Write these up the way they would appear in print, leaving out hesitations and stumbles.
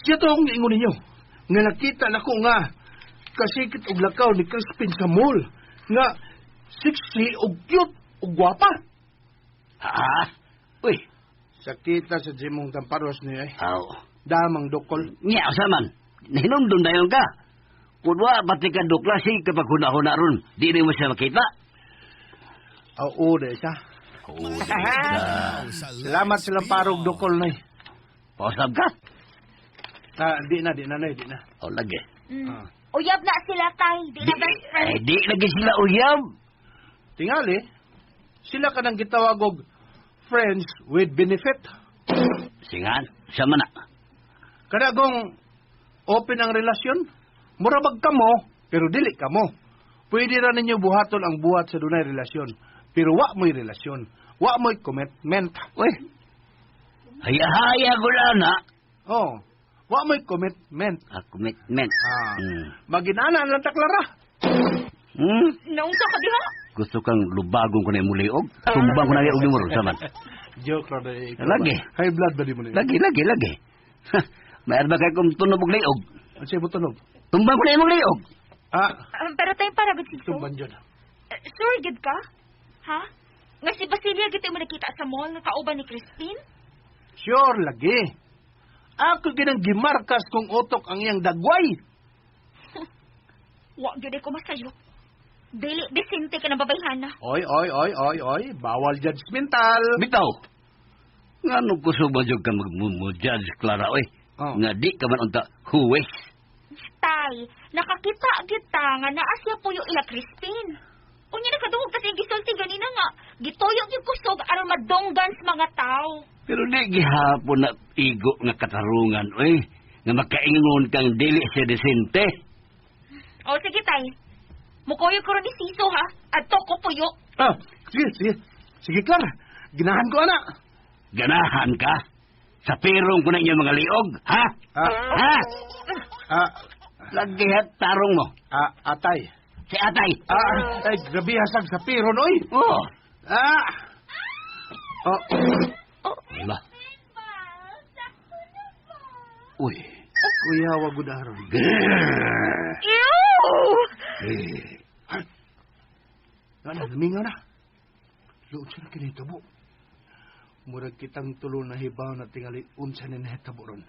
Siya to akong giingon ninyo. Nga nakita nako nga kasikit og lakaw ni Crispin sa mall. Nga sexy og cute og gwapa. Ha? Uy. Sakita sa jimong tamparos niya eh. Aw. Damang dukol. Nya, usa man. Nahinumdum dayon ka. Kung wa pati ka dukla, sige kapag huna-huna ron, di mo siya makita. Oo, dahil siya. Oo, dahil siya. Salamat silang parog dukol na eh. Pausab ka? Ah, di na, nay, di na. O, lagi. Ah. Uyab na sila, tay. Di na best friend. Eh, di lagi sila uyab. Tingali, sila ka nang gitawag og friends with benefit. Singan, siya man na. Kada kung open ang relasyon, mura bag kamo, pero dili kamo. Pwede ra ninyo buhaton ang buhat sa dunay relasyon, pero wa mo'y relasyon. Wa mo'y commitment. Uy, haya-haya ko na na. Oh, wa mo'y commitment. Ah, commitment. Ah. Maginana lang ta, Clara. Hmm? Naunsa ka diha? Gusto kang lubagon ko na imong liog? Tumbang ko na liog nimo ron, saman. Joke ra dai. Lagi. High blood ba di mo ni? Lagi, lagi, lagi. May ba kay kung tunog og liog? Unsay mo tunog? Tumbang ko na imong liog. Ah, Pero tayo para gud siso. tumban jud. Sure gid ka? Ha? Nga si Basilia gid mo nakita sa mall nga kauban ni Crispin? Sure lagi. Ako ginang gimarkas kung utok ang iyang dagway. Wa gyud ko masayop. Dili disente ka ng babayhana. Oy, oy, oy, oy, oy, bawal judgmental. Bitaw. Ngano kusog ba jud ka mag-judge, Clara, oy? Oh. Nga di ka man unta huwes. Tay, nakakita kita nga naa siya puyo ila Crispin. Unya nakadungog kasi gisulti ganina nga gituyo gyud kusog aron madunggan sa mga tao. Pero di gihapon na igo nga katarungan, oy. Nga makaingon kang dili siya desente. O sige tay. Mukoyo ko ron ni Siso ha. Adto ko puyo. Ah, sige, sige. Sige, Clara. Ginahan ko, ana. Ganahan ka? Sa pirong ko na inyong mga liog, ha? Ah, Ha? ah, Lagi hat tarong mo. ah, atay. Si atay. Ah, ay, grabe hasag sa piron, oy. Oh. Ah. Oh, Wala. Uy. Kuya, wag gud aron. Grrr. Ew! Eh, Ana, namingaw na. Luot siya na kinitabo. Murag kitang tulo na hibaw na tingali unsa ni nahitabo ron.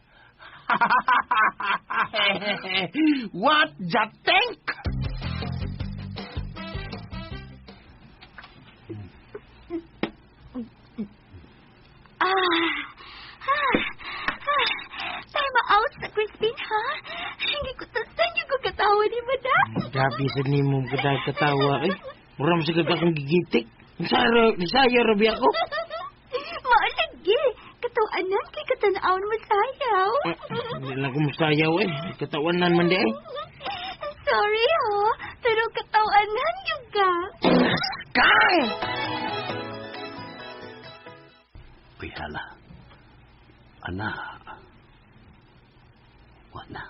What ya think? Time out sa Crispin, ha? Hindi ko tasan yung ko katawa ni Mada. Grabe sa nimo katawa eh. Mura mo siguro akong gigitik. Nisaya rabi ako. Maalagi. Katawanan kay katanaon mo sayaw. Hindi lang ko masayaw eh. Katawanan man di eh. Sorry ho, pero katawanan yung ka. Kang! Uy, hala. Ana. Wala.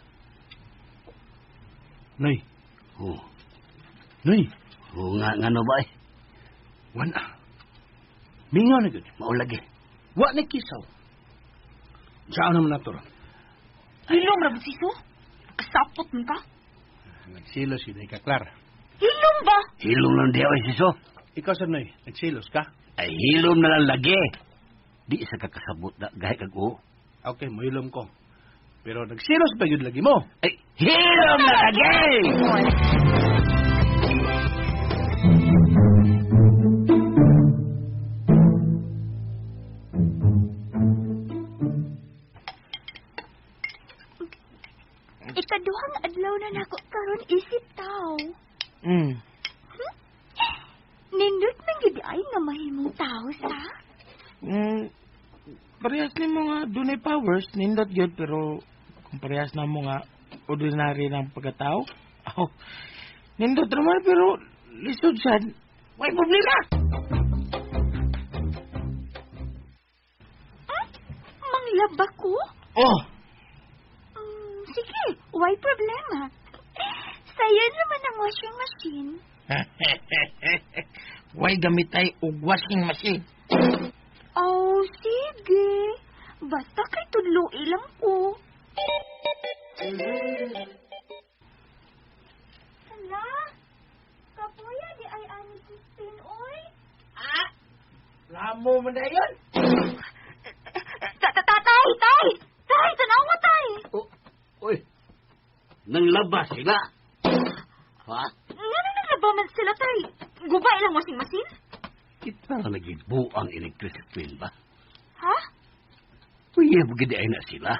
Nay, Oh. nay, Oh, nga, nga no ba eh? wana. Mingaw na gud. Maulagi. Wa na kisaw. Saan naman nato ron? Hilom, Rabbi Siso. Kasapot mo ka. Nagsilos yun ka, Clara. Hilom ba? Hilom lang di oy, Siso. Ikaw sa Noy, nagsilos ka? Ay, hilom na lang lagi. Di sa kakasabot na gahi kag o. Okay, mohilom ko. Pero nagsilos pa yun lagi mo. Ay, hilom na lagi! Ikaduhang adlaw na nako karon isip tao. Nindot man gid ay nga mahimong tao sa. Parehas ni mga dunay powers, nindot gyud pero kung parehas na mo nga ordinary ng pagkatao, oh, nindot naman pero lisod sad, way problema. Manglaba ko? Oh, Sige, why problema? Sayo naman ang washing machine. Way gamit ay og washing machine. Oh, sige. Basta kay tudloi lang ko. Hala, kapoya di ay ani Crispin, oy. Lamo man na yun. Tatay, tay! Tay, tanaw mo, tay! Oh, uy, nanglaba sila. Ha? Nga na naglaba man sila, tay. Guba ilang washing machine? Kita na nagibuang inig Crispin ba? Ha? Uy, gidi ay na sila.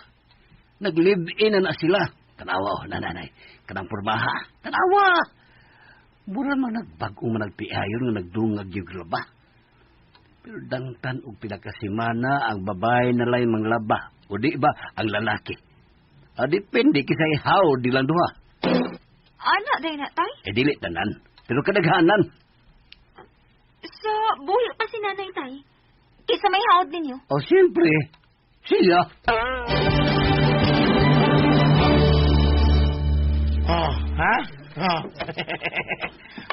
Nag-live-in na na sila. Tanawa, oh, nananay. Kanang pormaha. Tanawa! Mura man nagbago man nagpiayon nga nagdungag yung laba. Pero dangtan og pila ka semana ang babae na lay manglaba. O di ba ang lalaki? Ah, depende kisay how di lang duha. Ana, day na, tay? Eh dili tanan. Pero kadaghanan. Sa buhi pa si nanay, tay. Kisa may hawd ninyo. O siyempre, siya. Oh, ha? Oh.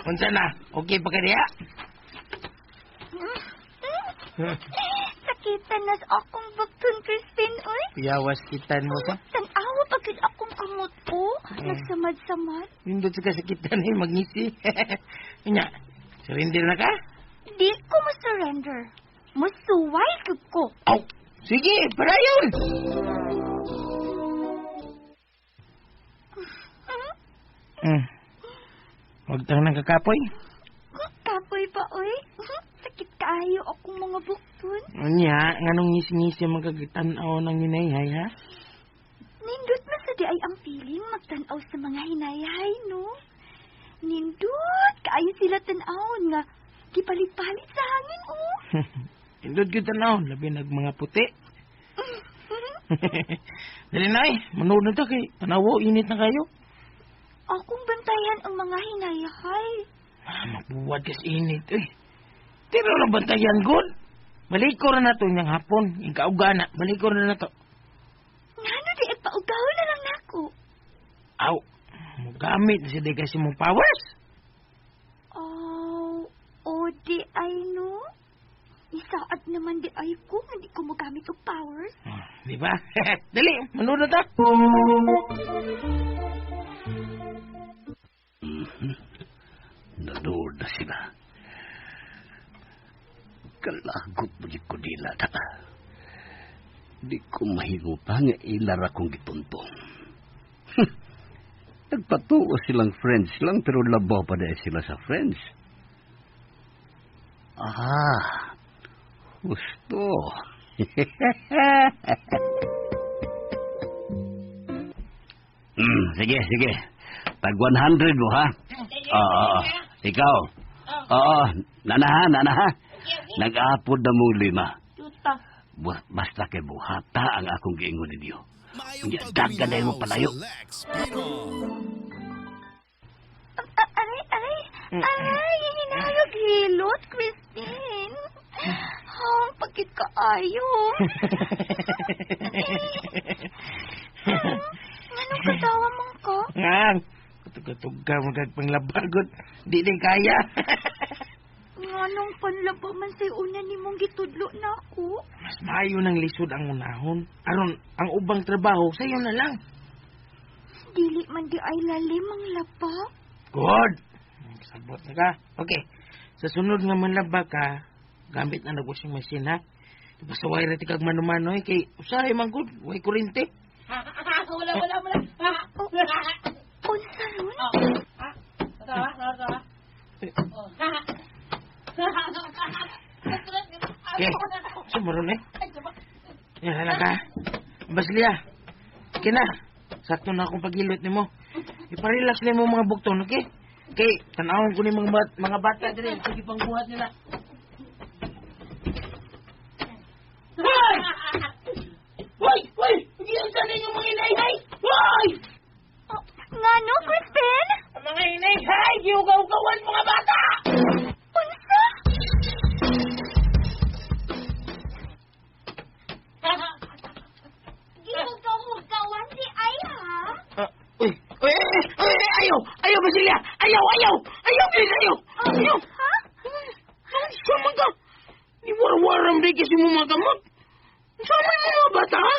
Unsa na? Okay pa ka diha? Sakitan na sa akong bukton, Crispin, oy. Piyawas kitan mo sa. Tanawa pa gid akong kamot ko. Nagsamad-samad. Nindot sa kasakitan eh, magnisi. Nya, surrender na ka? Di ko mo-surrender. Musuway gud ko. Aw, sige, padayon! Huwag tang nang kakapoy. Kapoy pa, oy. Sakit kaayo akong mga bukton. Unya, nganong ngisi-ngisi magkagitan-aw ng hinayhay, ha? Nindot man sa di ay ang feeling magtan-aw sa mga hinayhay, no? Nindot kaayo sila tan-awon nga gipalit-palit sa hangin, oh. Nindot gyud tan-aw, labi nag mga puti. Dali na eh, manood na ta kay tanawo, init na kayo. Akong bantayan ang mga hinayhay. Ah, mabuwad kas init, eh. Pero na bantayan, god. Balik ko na to niyang hapon, yung kaugana, balik ko na to. Ngano di ay paugaw na lang nako. Aw, mugamit na siya di kasi mong powers. Oh, o di ay no. Isaad naman di ay ko, hindi ko magamit og powers. Ah, di ba? Dali, manood na ta. Nanood na sila. Kalagot mo di ko nila na. Di ko mahimo pa nga ilara kong gituntong. Nagpatuo silang friends lang pero labaw pa dahil sila sa friends. Ah, gusto. Sige, sige. Tag 100 mo, ha? Oo, ikaw. Oo, nanaha, nanaha. Nag-apod na mong 5. Tuta. Basta kay buhata ang akong giingon ninyo. Maayong Unya, daghan na imong pagpaminaw palayo. sa Lex Pino. Aray, aray, aray, hinayog hilot, Christine. Oh, pagkit ka ayo. Anong katawa mong ko? Nga, katug-katug ka magkagpanglabagot. Di din kaya. Nganong panlaba man sa'yo una ni mong gitudlo na ako? Mas maayo ng lisod ang unahon. Aron, ang ubang trabaho, sa'yo na lang. Dili man di ay lalim ang laba. Good! Sabot na ka. Okay. Sa sunod nga manlaba ka, gamit na nag-washing machine, ha? Pasaway ra ti kag mano-mano, eh, kay usahay man good, way kurente. Wala, wala, wala. Unsa ron? Tawa, tawa. Okay. Sumuron eh. Yan na ka. Basilia. Okay na. Sakto na akong paghilot nimo. Iparelax nimo mga bukton, okay? Okay, tanawon ko ni mga bata diri, sige pang buhat nila. Hoy! Hoy! Hoy! Giunsa ninyo mga inay-hay? Hoy! Oh, ngano, Crispin? Ang mga inay-hay, giugaw-gawan mga bata! Unsa? Giugaw-ugawan si ay, ha? Uy, uy, uy, uy, ayaw! Ayaw, Basilia! Ayaw, ayaw! Ayaw, please, ayaw! Ayaw! Ha? Unsa man ka? Ni warwaram di kasi mo mga gamot. Unsa man mo mga bata, ha?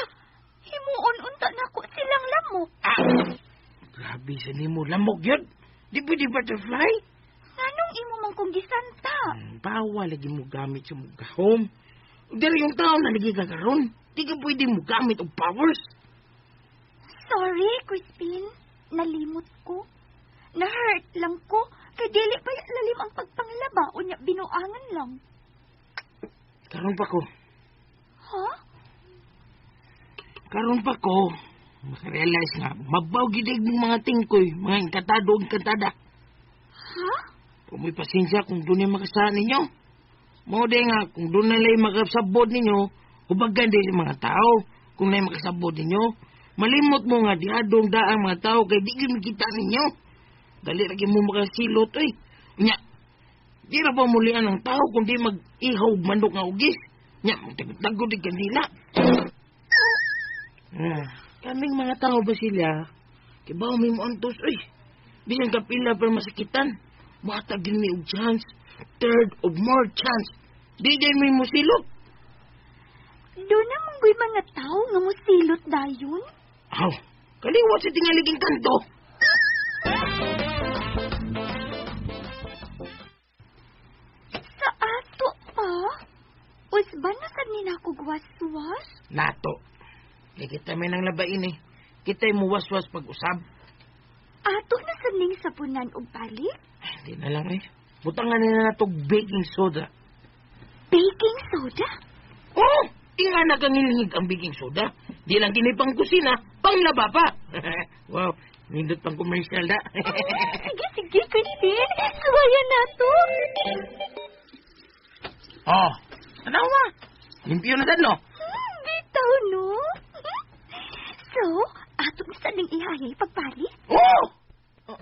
Himuon unta na nako silang lamok. Ah! Grabe sa nimo, lamok yun. Di pwede butterfly? Nganong imo man kong gisanta? Bawal lagi mo gamit sa mugahom. Diri yung tao na lagi kakaroon. Di ka pwede mo gamit og powers. Sorry, Crispin. Nalimot ko. Na-hurt lang ko. Kay dili pa lalim ang pagpanglaba o nya binuangan lang. Karon pa ko. Ha? Karon pa ko. Makarealize nga, mabaw gidig mong mga tingkoy, mga engkantado og engkantada. Ha? Kung may pasensya kung doon ay makasaan ninyo. Mao di nga, kung doon na lang makasabot ninyo, hubagan din sa mga tao. Kung na makasabot ninyo, malimot mo nga diadong daang mga tao kay di gyud makita ninyo. Dali ra gyud mo makasilot, oy. Nya, di ra ba mulian ang tao kung di mag-ihaw og manok nga ugis? Nya, magtagod-tagod di kanila. Kaming mga tao ba sila? Kibaw may muantos, oy. Bisan kapila pero masakitan. Muhatag din mi og chance. Third of more chance. Di din mi musilot. Doon na mong mga tao nga musilot dayon? Aw, kaliwat sa tingaliging kanto. Sa ato pa? Usban na sad ni nako waswas? Nato. Kaya kita may nang labain eh. Kita'y muwaswas pag-usab. Ato na sad ning sapunan og balik? Ay, hindi na lang eh. Butangan nila na tog baking soda. Baking soda? Oo! Oh, inga na kang hilingig ang baking soda. Di lang kini pang kusina, pang laba pa. Wow, nindot pang commercial da. Sige, sige, Crispin. Suwayan na to. Oh, tanawa. Limpyo na sad, no? Bitaw, no? So, ato na sad ning ihayay pagbalik? Oh! Oh.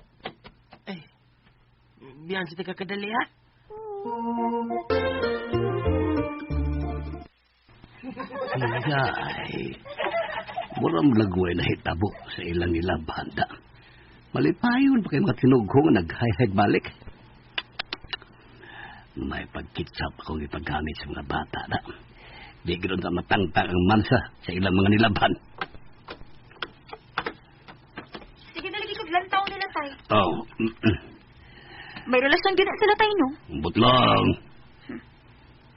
Ay, biyan sa tika kadali, ha? Ay, murang lagway na hitabo sa ilang nilabhanda. Malipayon pa kay mga tinugho nga nag-hay balik. May pagkitsap akong ipagamit sa mga bata na. Di ganoon na matangtang ang mansa sa ilang mga nilabhan. Sige na lagi kog lantaw nila, tay. Oh, May relasyon gina sila, tay, no? umbot lang.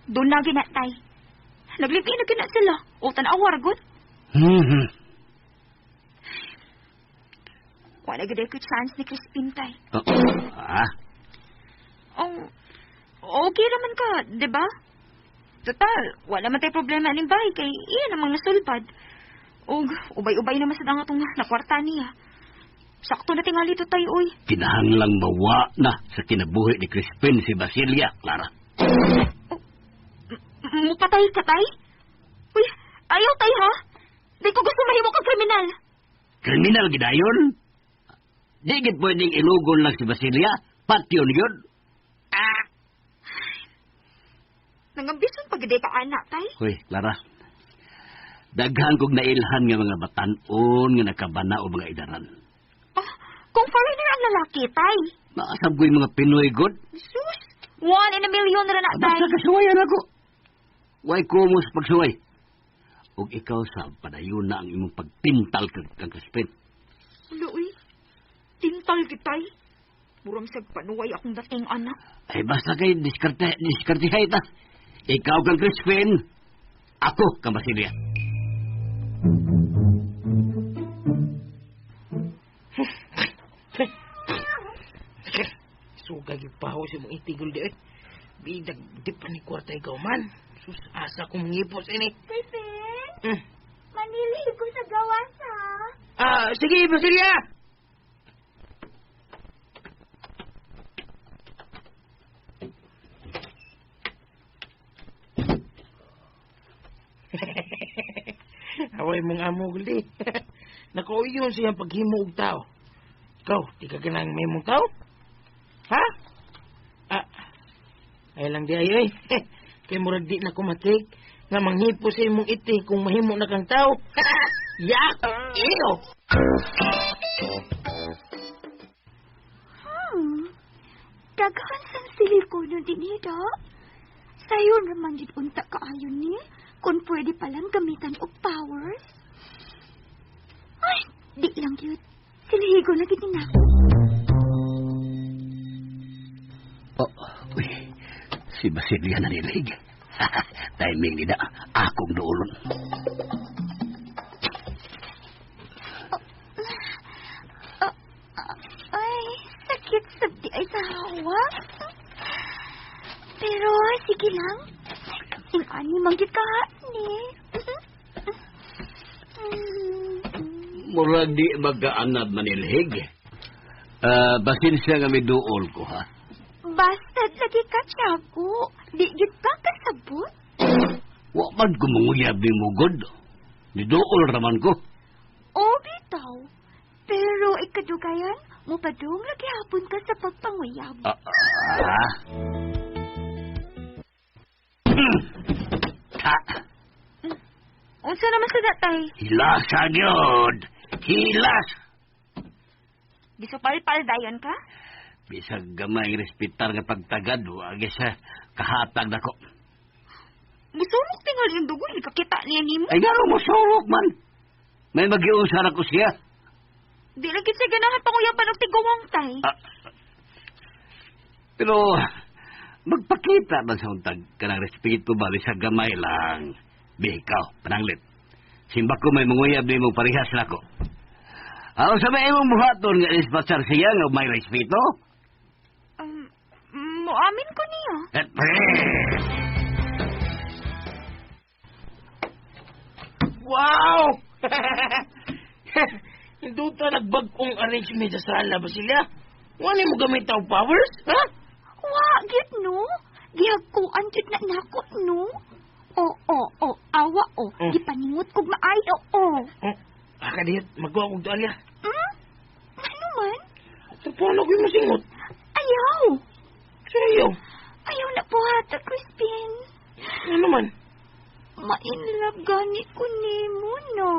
Doon na gina, tay. Naglipin na gina sila. O tan-awar, good. Wala gid ko chance ni Crispin, tay. Oh, ah, Oh, okay naman ka, di ba? Total, wala man tay problema ning bahay kay iya namang nasulpad. Og ubay-ubay naman sa atong nakwarta niya. Sakto na tingali to tay, oy. Kinahanglang mawa na sa kinabuhi ni Crispin si Basilia, Clara. Mupatay ka, tay? Uy, ayaw tay, ha? Di ko gusto mahimo kang kriminal. Kriminal gidayon? Di gid pwedeng ilugon lang si Basilia. Patyon yun. Ah! Nangambison pag ka anak, tay. Hoy, Clara. Daghan kog nailhan nga mga batan-on nga nakabana o mga idaran. Ah, kung foreigner ang lalaki, tay. Maasab ko yung mga Pinoy god. Sus, 1 in a million ra na, tay. Basta kasuwayan ako. Way kumo sa pagsuway. Ug ikaw sa padayon na ang imong pagpintal kang Crispin. Ala, uy. Tintal kitay. Murang sag panuway akong dating anak. Ay basta kay diskartehay ta. Ikaw kang Crispin, ako kang Basilia. Suga gipaho sa mong itigol di eh. Bidag di pa ni kwarta ikaw man. Sus, asa kong mangipos ini. Crispin, manilihig ko sa gawas, ha? Ah, sige, Basilia! Away mong amo, Guldi. Nakauyon siyang paghimo og tao. Ikaw, di ka ganang may mong tao? Ha? Ah, ay lang di ay ay. Kay murag di na kumatik nga manghipo sa imong iti kung mahimo na kang tao. Yak! Iyo! Daghan sang silikono din da. Sayon raman jud unta kaayo ni kung pwede palang gamitan og powers. Di lang gyud. Silhigo na gid ni nako. Oh, uy. Si Basilia nanilig. Timing nila, akong duolon. Ay, sakit sabdi ay sa hawa. Pero sige lang. Ingani manggit ka ni. Murag di magkaanad manilhig. Basin siya nga may duol ko, ha? Basta lagi ka, Tiago. Di gid ka kasabot. Wa man ko manguyab ni mugod. Ni duol raman ko. O, bitaw. Pero ikadugayan, mupadung lagi hapon ka sa pagpanguyab. Ta. Unsa naman sa datay? Hilas gyud. Hilas. Gisupalpal dayon ka? Bisag gamay respetar nga pagtagad, wagi sa kahatag nako. Musurok tingal yung dugo, hindi kakita niya nimo. Ay, gano'n musurok man. May mag-iusa na ko siya. Di lang gid siya ganahan panguyaban og tiguang tay. Pero, magpakita man sa untag ka ng respeto ba, bisag gamay lang. Bi, ikaw, pananglit. Simba ko may manguyab ni mong parehas nako. Aw, sa may imong buhaton nga dispatchar siya nga may respeto? Muamin ko niya. Wow! Hinduta nagbag-ong arrangement sa sala, Basilia. Wala mo gamit ang powers, ha? Wa, gyud no. Gihagkuan gyud na nako, no. Oo, awa, o. Gipaningot kog maayo, o. Aka dihat, magkuha kog tualya. Ano man? Paano ko yung masingot? Ayaw! Sayo? Ayaw na po hata, Crispin. Ano man? Ma-inlove gani ko nimo, no?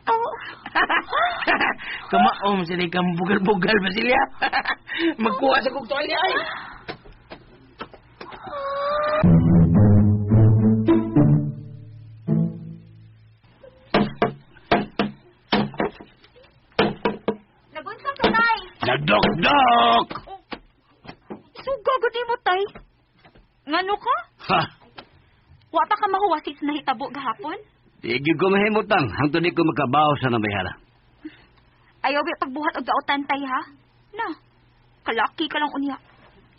Oh. Kamaom sila kang bugal-bugal, Basilia. Magkuha sa kog tualya, ay. Nagunsa ka, tay? Nagdok-dok! Suga, gud mo, tay. Ngano ka? Ha? Wa pa ka mahuwasit sa nahitabo gahapon? Di gyud ko mahimutang hangtod di ko makabaw sa nabayhala. Ayaw ba pagbuhat og daotan, tay, ha? Na, kalaki ka lang unya.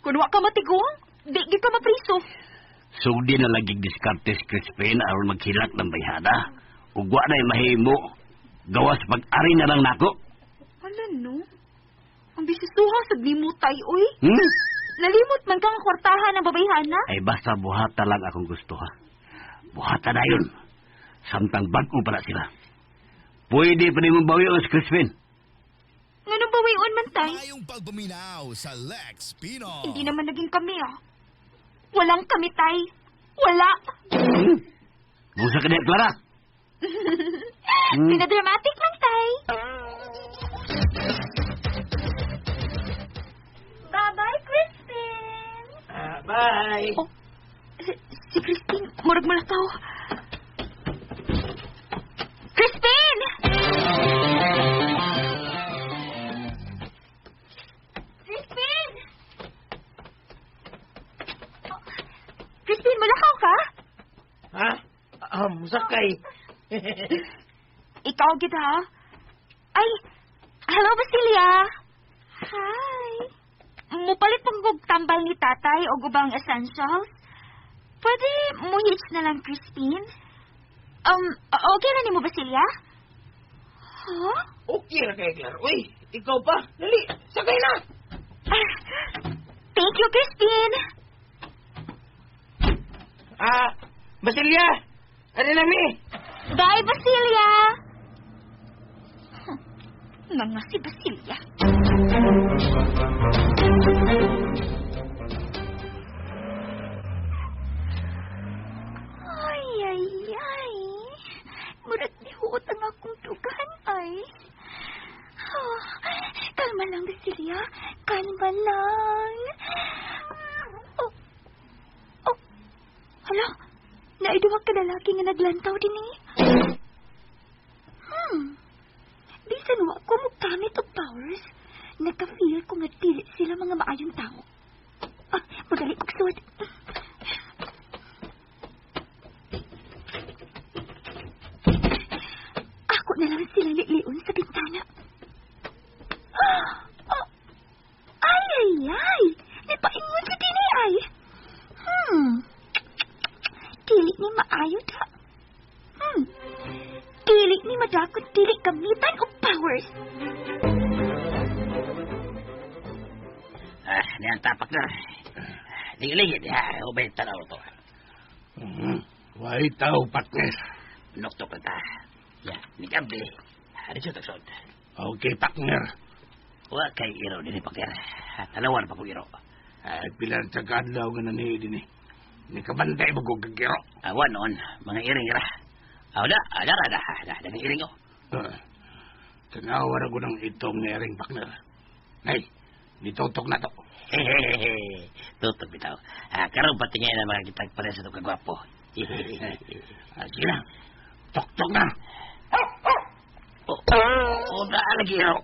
Kun wa ka matiguang, di gyud ka mapriso. Sugdi na lagi diskarte si Crispin aron maghilak ng bayhana. Ug wa na'y mahimo. Gawas pag-ari na lang nako. Ala no? Ang bisisuha sad nimo, tay, oy. Nalimot man kang kwartahan ng babayhana? Ay basta buhata lang akong gusto, ha. Buhata na yun. Samtang bag-o pala sila. Pwede pa rin mong bawion si Crispin. Nganong bawion man, tay? Mayong pagpaminaw sa Lex Pino. Hindi naman naging kami, ah. Walang kami, tay. Wala. Busa ka niya, Clara. Pinadramatic lang, tay. Bye-bye, Crispin. Bye. Oh, si Crispin, murag malakaw. Crispin! Crispin! Oh, Crispin, malakaw ka? Ha? Musakay. Ikaw, gid ha? Ay, hello, Basilia. Hi. Mupalit pang kog tambal ni tatay o gubang essentials? Pwede mo hitch na lang, Crispin? Okay na ni mo, Basilia? Huh? Okay na kay Claire. Uy, ikaw pa. Dali, sakay na. Thank you, Crispin. Basilia, ano na mi? Bye, Basilia. Mga si Basilia. Ay, ay, ay. Murag nihuot ang akong dugan, ay. Oh, kalma lang, Basilia. Kalma lang. Oh, oh, hala. Naiduha ka lalaki nga naglantaw din eh. Bisan wa ko mogamit og powers, nagka-feel ko nga dili sila mga maayong tao. Ah, madali og suwat. Ako na lang sila liliun sa bintana. Oh, ay, ay, ay! Napaingon sa dini ay! Dili ni maayo ta. Dili ni madakot, dili gamitan og powers. Ah, niyan tapak na. Ligid, ha. Ubay tanaw to. Way tao, partner. Noktok na ta. Ya, ni Gabli. Dito tagsod. Okay, partner. Wa kay iro din partner. Talawan pa ko iro. Ay, pila sa kadlaw nga nanihi din eh. Ni kabantay mo kong kagiro. Awa noon, mga iring ra. Aw da, da da da, da ng iring oh. Tanawa ra ko ng itong nga iring, partner. Ay, nitutok na to. Hehehe. Tutok bitaw. Karon patingin na mga kitag pare sa itong kagwapo. Sige na. Tok-tok na. Oh, da lagi iro.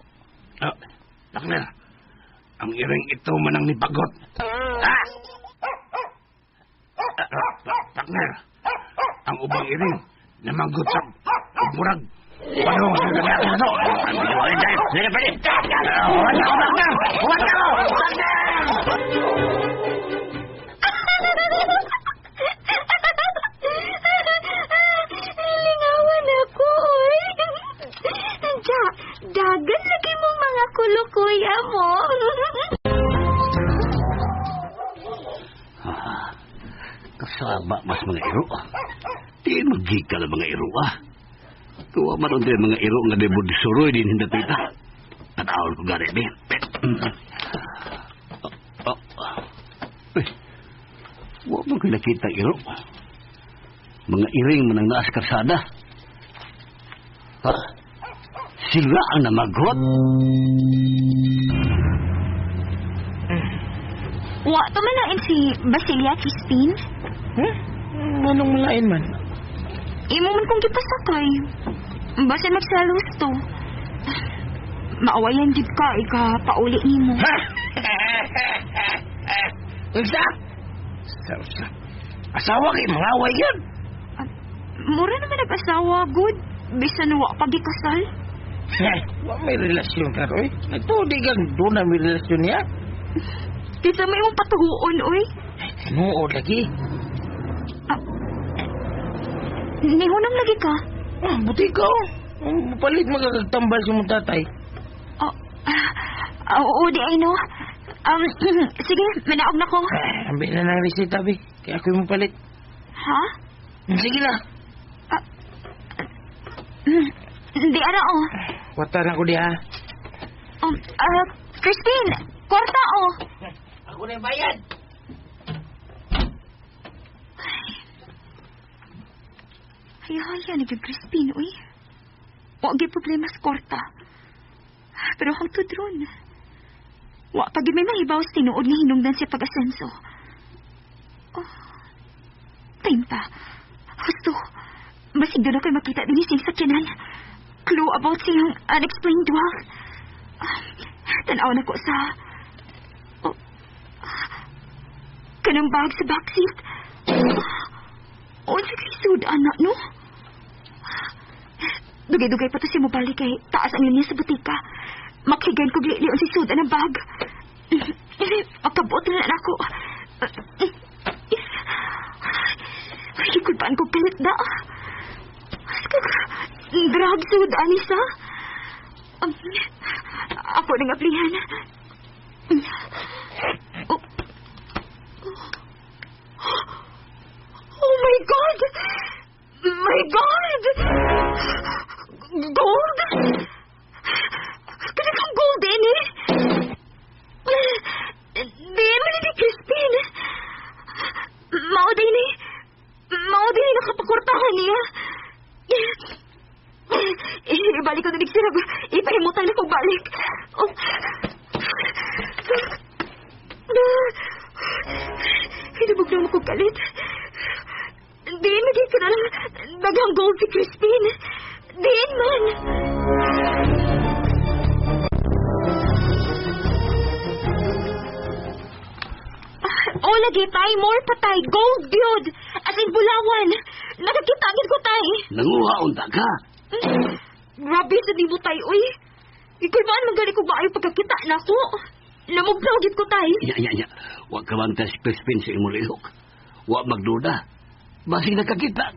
Partner, ang iring ito manang nibagot. Ah! Partner, ang ubang iring namanggot sa murag. Ano sa ganyan na to? Sige, pwede. Huwag na, partner! Huwag na! Partner! Lingawan ako, oy. Ja, dagan lagi mong mga kulukuya mo. Kasaba mas mga iro. Di magigka na mga iro, ah. Tuwa man unti mga iro nga di budisuroy din hindi pita. Tatawon ko gani, di. Eh, wa man ko nakita iro. Mga iring man ang naas karsada. Ha? Sila ang namagot? Wa to man lain si Basilia Crispin. Hmm? Anong malain man? Imo man kong gipasakay. Basta magsalos to. Maawayan gid ka, ika pauli nimo. Ha? Unsa? Asawa kay mga away yun. Mura naman nag-asawa, good. Bisan wa pagikasal. Wa may relasyon ka, oy. Nagtudig ang doon na may relasyon niya. Kinsa may imong patuhuon, oy. Ay, tinuod lagi. Nihunong lagi ka. Ah, buti ka, oh. Palit magkagtambal sa mong tatay. Oh, oo, di ay no. Sige, manaog na ko. Ambil na ng resita, be. Kaya ako'y mapalit. Ha? Sige na. Di ara, oh. Kwarta na ko di, ha? Christine, kwarta, oh. Ako na yung bayad. Hay-haya, naging Crispin, uy. Wa gyud problema sa kwarta. Pero hangtod ron. Wa pa gyud may mahibaw sa tinuod nga hinungdan siya pag-asenso. Oh, time pa. Husto. Basig doon ako'y makita din siyang sakyanan. Clue about siyang unexplained wealth. Tanaw na ko sa... Oh, kanang bag sa backseat. Oh, sa kay anak, no? Dugay-dugay pa to siya mobalik kay taas ang linya sa butika. Makigan ko gilion si sudan ang bag. Makabot na ako. Ay, kulpaan ko pilit da. Drug sudan isa. Ako nang aplihan. Oh. Oh my God! My God! Gold? Kanang gold din eh. Di man ni Crispin. Mao din eh. Mao din eh nakapakurtahan niya. Ibalik ko na sila. Ipahimutan na kong balik. Oh. Hinabog na mo kong kalit. Diin lagi ka na lang daghang gold si Crispin. Diin man. O lagi tay, more patay, gold gyud. As in bulawan. Nakakita gid ko tay. Nanguha unta ka. Grabe sa di mo tay, uy. Ikulbaan man gani ko ba ay pagkakita nako. Namugnaw gid ko tay. Ya, ya, ya. Wa ka man tas Crispin sa imong lihok. Wa magduda. Basig nakakita.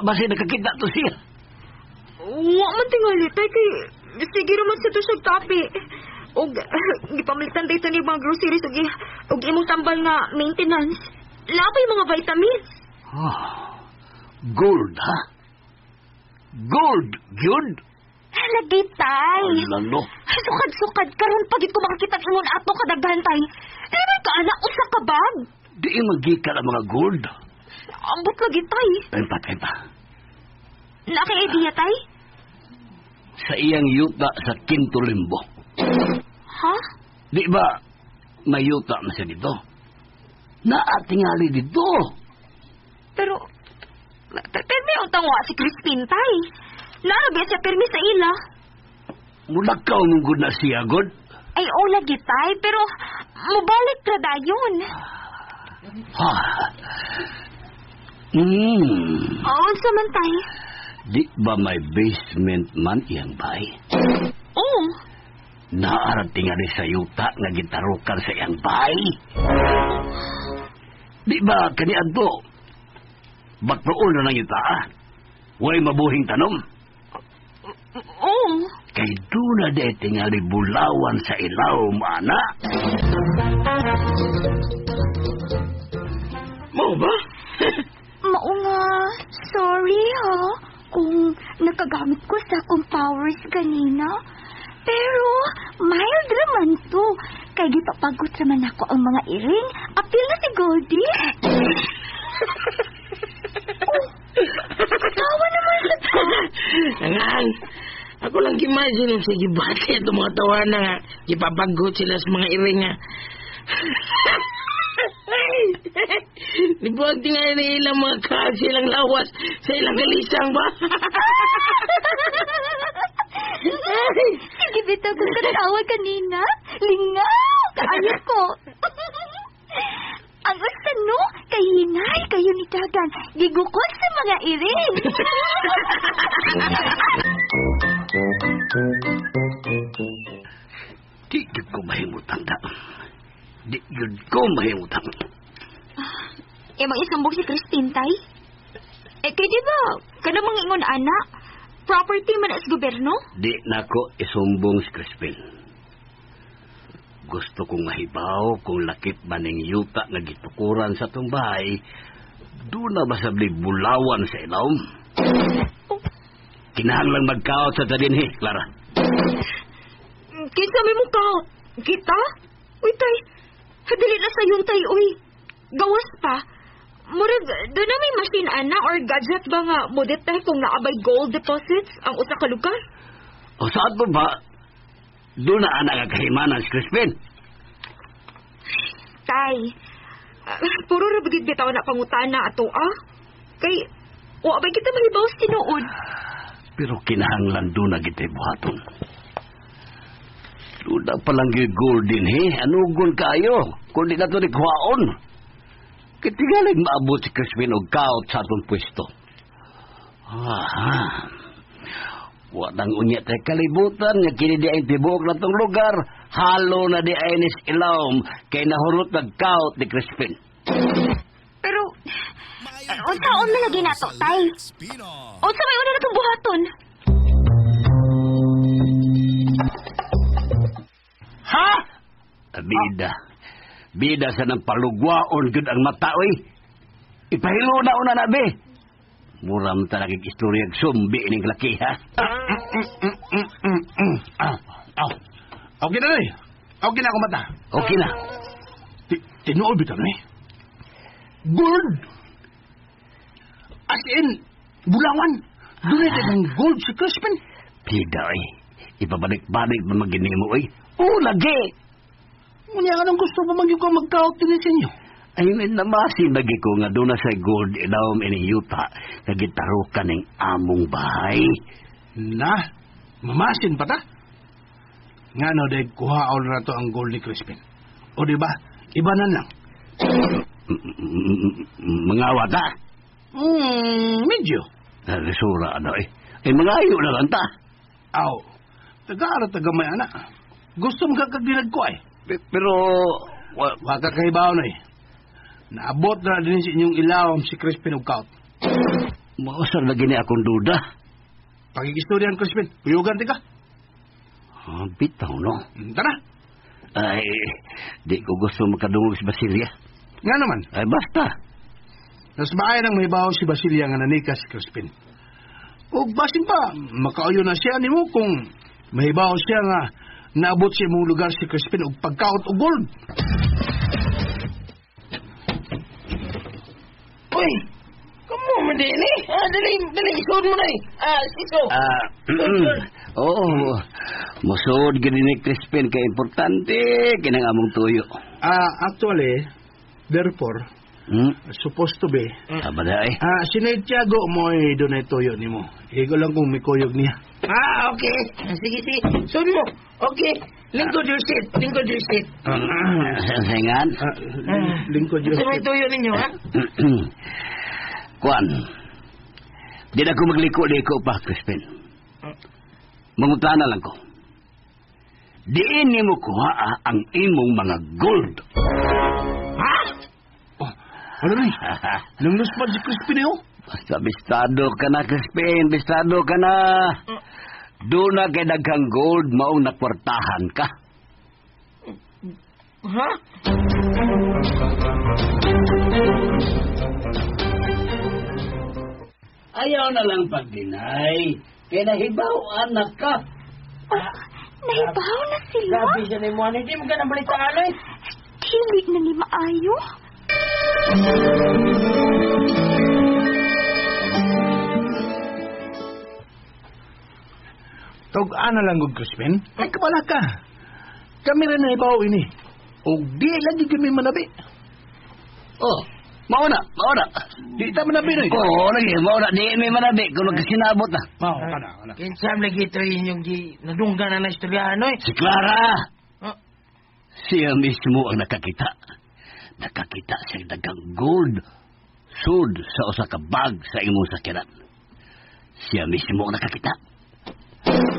Basig nakakita to siya. Wa man tingali tay kay sige ra man sa to siya tapi. Og gipamalitan dito ni mga groceries og og imong tambal nga maintenance. Labay mga vitamins. Oh, gold, ha? Gold, gyud? Lagi tay. Lalo. Sukad-sukad karon pagit ko makakita ingon ato kadaghan tay. Di ka anak usa ka bag. Di magikan ang mga gold. Ambot lagi tay. Time pa, time pa. Naa kay idea tay? Sa iyang yuta sa Quinto Limbo. Ha? Di ba may yuta na siya dito? Naatingali dito. Pero pero may utang wa si Crispin tay. Naa siya pirmi sa ila. Mulakaw mong gud na siya, god. Ay, o lagi tay, pero mubalik ra dayon. Ha. Oo, unsa man tay? Di ba may basement man iyang bay? Oo. Naarad tingali sa yuta nga gitarukan sa iyang bay. Di ba kaniadto? Bakroon na ng yuta, ah? Way mabuhing tanom. Oo. Kay doon na di tingali bulawan sa ilawom, ana. Mao ba? Mao nga, sorry ha, kung nakagamit ko sa akong powers kanina. Pero, mild raman to. Kay gipapagot raman ako ang mga iring. Apil na si Goldie. Oh, tawa naman sa ko. Nangang, ako lang imagine sa gibati itong mga tawana nga. Gipapagot sila sa mga iring nga. Nibuwag tingali na ilang mga kaag sa ilang lawas sa ilang galisang ba? Sige, bitaw kong katawa kanina. Lingaw! Kaayo ko. Ang usa no, kay hinay kayo ni Dagan. Gigukod sa mga iring. Di gyud ko mahimutang da. Di gyud ko mahimutang. Imong isumbong si Christine, tay? Eh, kay di ba, kana mga ingon ana, property man as gobyerno? Di nako isumbong si Crispin. Gusto kong mahibaw kung lakip man ning yuta nga gitukuran sa atong bahay, doon na ba sabli bulawan sa ilawom? Kinahanglang magkaot sa tadinhi, Clara. Kinsa may mong kaot? Kita? Uy, tay, dili na sayon, tay, uy. Gawas pa. Murag, doon na may machine, ana, or gadget ba nga mo detect kung naabay gold deposits ang usa ka lugar? O saan po ba? Doon na anak ang kahimanan si Crispin. Tay, puro ra bagid bitaw na pangutana ato, ah. Kay, wa ba kita mahibaw sa tinuod? Pero kinahanglan doon na kita buhaton. Doon na palang gold din, he. Anugon kayo? Kung di na ito ni kuhaon. Kitigalig maabot si Crispin og kaut sa atong pwesto. Ah, Walang unya tay kalibutan nga kini di ay tibuok na tong lugar. Halo na di ay nis ilawom kay nahurot nagkaot ni Crispin. Pero, unsaon man lagi nato, tay? Unsa may una natong buhaton? Ha? Bida. Bida sa nang palugwaon gud ang mata oy. Ipahilo na una na be. Mura man talaga istorya sumbi ning laki ha. Ah, okay na eh. Okay na ako mata. Okay na. Tinuod bitaw eh. Gold. As in, bulawan. Doon ng gold si Crispin. Bida oy. Ipabalik-balik man maginimo oy. Oh, lagi. Unya anong gusto mo man yung magkaot din sa inyo? Ay, namasin lagi ko nga doon na sa gold ilawom ini yuta nga gitarukan ng among bahay. Na, mamasin pa ta. Nga no, dahil kuhaon na to ang gold ni Crispin. O di ba? Iba na lang. Mga wata. Medyo. Resura, ano eh. Ay, mga ayo na lang ta. Aw, taga-ara taga may anak. Gusto mo kagdilag ko ay. Pero, waka kahibaw na eh. Naabot na din sa inyong ilawom si Crispin og kaut. Mausar lagi ni akong duda. Pakikistoryan, Crispin. Kuyugan ti ka. Ah, bitaw, no? Tara. Ay, di ko gusto makadungog si Basilia. Nga naman. Ay, basta. Nas maay nang mahibaw si Basilia nga nanika si Crispin. O basin pa, makauyo na siya nimo kung mahibaw siya nga naabot sa imong lugar si Crispin og pagkaot og gold. Uy, kamo man din eh. Ah, dali, dali, isuod mo na eh. Ah, siso. Oo, musuod gid ni Crispin kay importante kinang among tuyo. Ah, actually, therefore, supposed to be. Tama na eh. Ah, si Tiago mo ay doon ay tuyo nimo. Igo lang kung mikuyog niya. Ah, okay. Sige, sige. Suod mo. Okay. Lingkod your seat. Lingkod your seat. Sengan? Lingkod your Sa may tuyo ninyo, ha? Kuan, di na ko magliko-liko pa, Crispin. Mangutana lang ko. Diin nimo kuha ang imong mga gold. Ha? Oh, ano ni? Nangluspad si Crispin eh, oh. Basta bistado ka na, Crispin. Bistado ka na. Doon na kay daghang gold, maong nakwartahan ka. Ha? Ayaw na lang pag-deny. Kaya nahibaw, anak ka. Oh, nahibaw na sila? Grabe siya na mo. Hindi mo ka nang balitaan eh. Dili na ni maayo. Tug-an na lang, Crispin. Ay, kabala ka. Kami rin nahibaw ini. O di lagi kami manabi. Oh, mauna, mauna. Di ta manabi na. Oo, lagi, mauna. Di may manabi kung nagkasinabot na. Mao, kana, kana. Kinsam lagi ito inyong nadungga na na istoryahan, oy. Si Clara. Oh. Siya mismo ang nakakita. Nakakita siya dagang gold. Sud sa usa ka bag sa imong sakyanan. Siya mismo ang nakakita.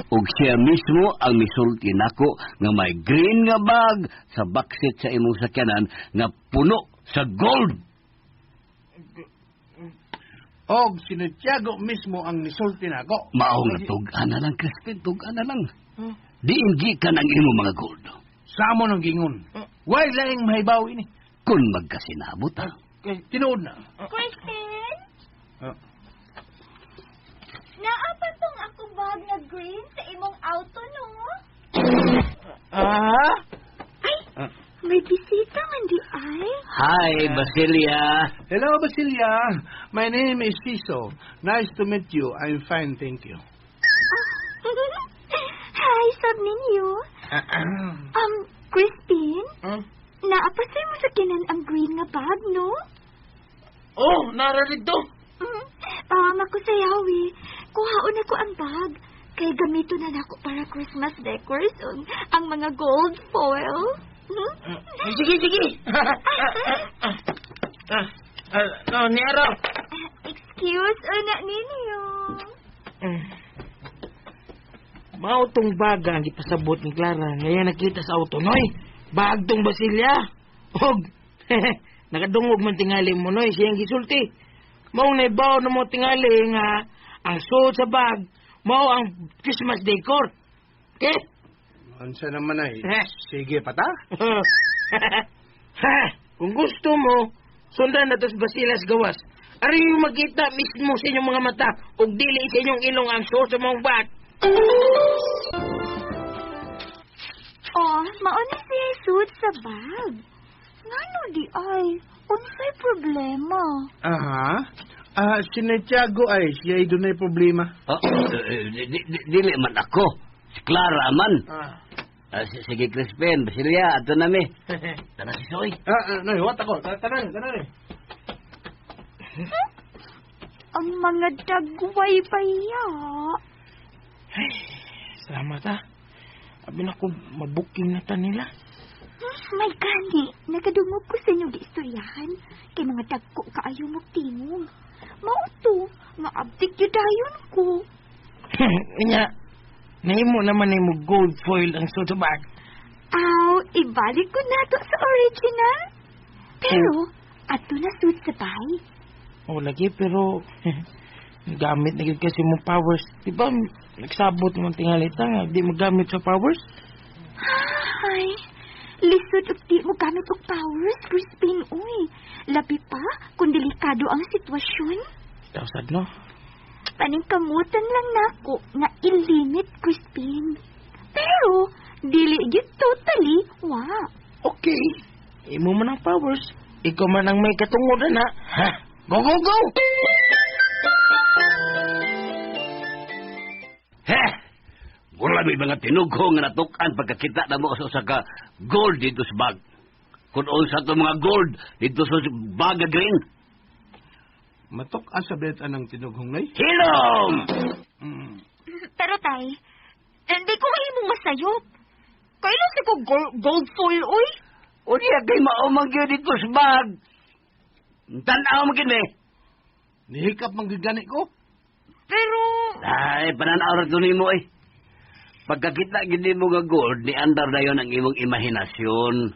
Ug siya mismo ang misulti nako nga may green nga bag sa backseat sa imong sakyanan nga puno sa gold. Og si Tiago mismo ang misulti nako. Mao nga tug-an na lang, Crispin, tug-an na lang. Diin gikan ang imong mga gold. Samo ng gingon. Way laing mahibaw ini. Kung magkasinabot ha. Tinuod na. Crispin? Naa pa tong akong bag na green sa imong auto, no? Ah? Ay, may bisita man di ay. Hi, Basilia. Hello, Basilia. My name is Siso. Nice to meet you. I'm fine, thank you. Hi, sab ninyo. Crispin? Naapasay mo sa kinan ang green nga bag, no? Oh, nararito. Pawang ako sa yawi. Kuhaon ako ang bag. Kay gamito na nako para Christmas decors ang mga gold foil. Sige, sige. No, Nero. Excuse, una ninyo. Mao tong baga ang gipasabot ni Clara. Ngayon nakita sa auto, noy. Bag tong Basilia. Og, nakadungog man tingali mo, noy. Siyang gisulti. Mao naibaw na mo tingali nga ang suot sa bag, mao ang Christmas decor. Okay? Unsa naman ay? Sige pa ta? Ha, kung gusto mo, sundan na to sa Basilas gawas. Ari yung makita mismo sa inyong mga mata ug dili sa inyong ilong ang suot sa mong bag. Oh, mao na siya suot sa bag. Ngano di ay? Unsay problema? Aha. Ah, si Tiago ay siya ay dunay problema. Oh, dili man ako. Si Clara man. Sige, Crispin. Basilia, ato na mi. Tara si Soy. Noy, wat ako. Tanan, tanan. Ang mga dagway baya. Ay, salamat ha. Abi na ko, mabuking na ta nila. May gani, nakadungog ko sa inyong giistoryahan. Kay mga dagko kaayo mo tingog. Mao to, nga abdik yun dayon ko. Unya, nahimo naman nimo gold foil ang soto bag. Aw, ibalik ko na to sa original. Pero, ato na suit sa bahay. O lagi, pero gamit na gyud kasi mong powers. Di ba, nagsabot mo tingalita nga, di magamit sa powers? Ay, lisod og di mo gamit og powers, Crispin, uy. Labi pa, kung delikado ang sitwasyon. Tausad, no? Paningkamutan lang nako nga ilimit, Crispin. Pero, dili gyud totally, wa. Okay. Imo man ang powers. Ikaw man ang may katungod na. Ha? Go, go, go! Heh! Wala may mga tinugho nga natukan pagkakita na mo sa usa ka gold dito sa bag. Kung unsa to mga gold dito sa bag nga green. Matok-an sa beta ng tinughong, Noy. Hilom! Pero tay, hindi ko mahimong masayop. Kailan sa ko gold foil, uy? Unya kay maumang gyud dito sa bag. Tan-aw mo gid eh. Nihikap man gyud gani ko. Pero, Ay, pananaw ra to nimo eh. Pagkakita gid nimo nga gold, ni andar na yon ang imong imahinasyon.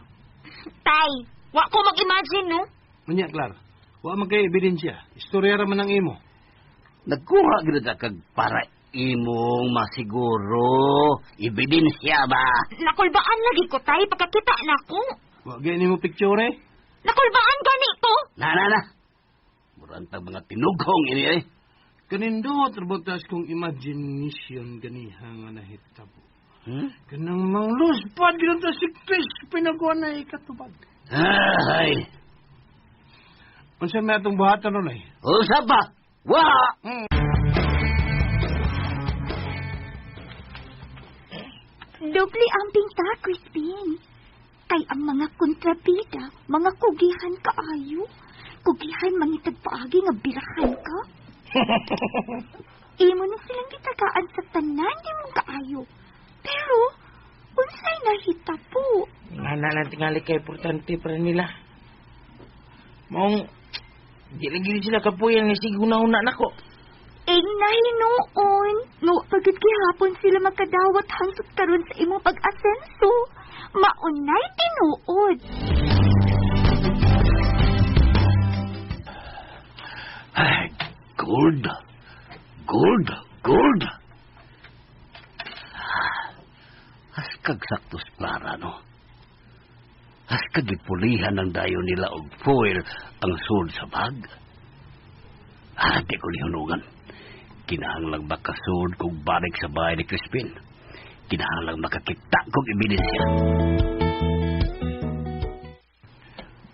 tay, wa ko mag-imagine, no? Unya, Klar. Wa man kay ebidensya. Istorya ra man ang imo. Nagkuha gid ta kag para imong masiguro. Ebidensya ba? Nakulbaan lagi ko, tay, pagkakita na ko. Wa gyud nimo picture eh. Nakulbaan gani ko. Na, na, na. Murantag mga tinughong ini eh. Kanindot ra kong imagination ganiha nga nahitabo. Kanang mangluspad gyud ta si Crispin ako na ikatubag. Ay. Unsa may atong buhatan ron ay? Unsa pa? Wa! Doble ang pinta, Crispin. Kay ang mga kontrabida, mga kugihan kaayo. Kugihan mangitag paagi nga birahan ka. Imo na silang gitagaan sa tanan di mong kaayo. Pero, unsay nahitabo? Nga na lang tingali kay importante para nila. Maong, di lagi sila kapuyan ni sige una-una nako. Ing nahinuon, no pagkat gihapon sila makadawat hangtod karon sa imong pag-asenso. Maunay tinuod. Ay, gold. Gold. Gold. Haskag saktos Clara, no? Haskag gipulihan ang dayon nila og foil ang sword sa bag. Ah, di ko nihunugan. Kinahanglang makasud kog balik sa bahay ni Crispin. Kinahanglang makakita kog ebidensya.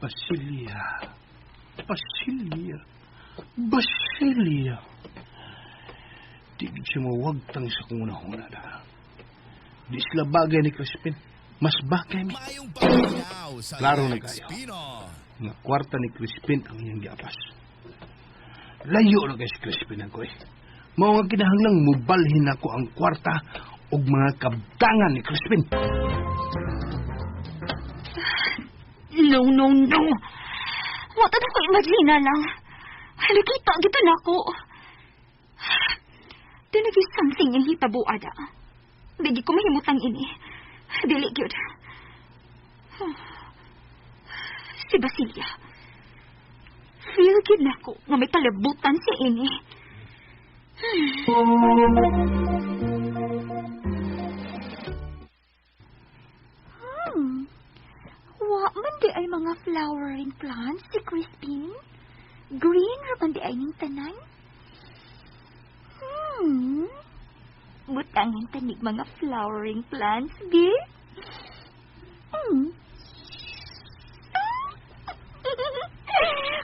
Basilia. Basilia. Basilia. Di gid siya mawagtang sa kung una-una na. Di sila bagay ni Crispin. Mas bagay mi. Maayong paminaw sa Klaro na Lex kayo. Pino. Nga kwarta ni Crispin ang iyang giapas. Layo na kay si Crispin ako eh. Mao nga kinahanglang mubalhin ako ang kwarta og mga kabtangan ni Crispin. No, no, no. Wala na ko imagine lang. Nakita gito na ko. Dunay something yung hitabo, ada. Di ko mahimutang ini. Dili gyud. Si Basilia. Feel gyud nako nga may kalabutan si ini. Wa man di ay mga flowering plants si Crispin. Green ra man di ay ning tanan. Butangin tanig mga flowering plants, bi.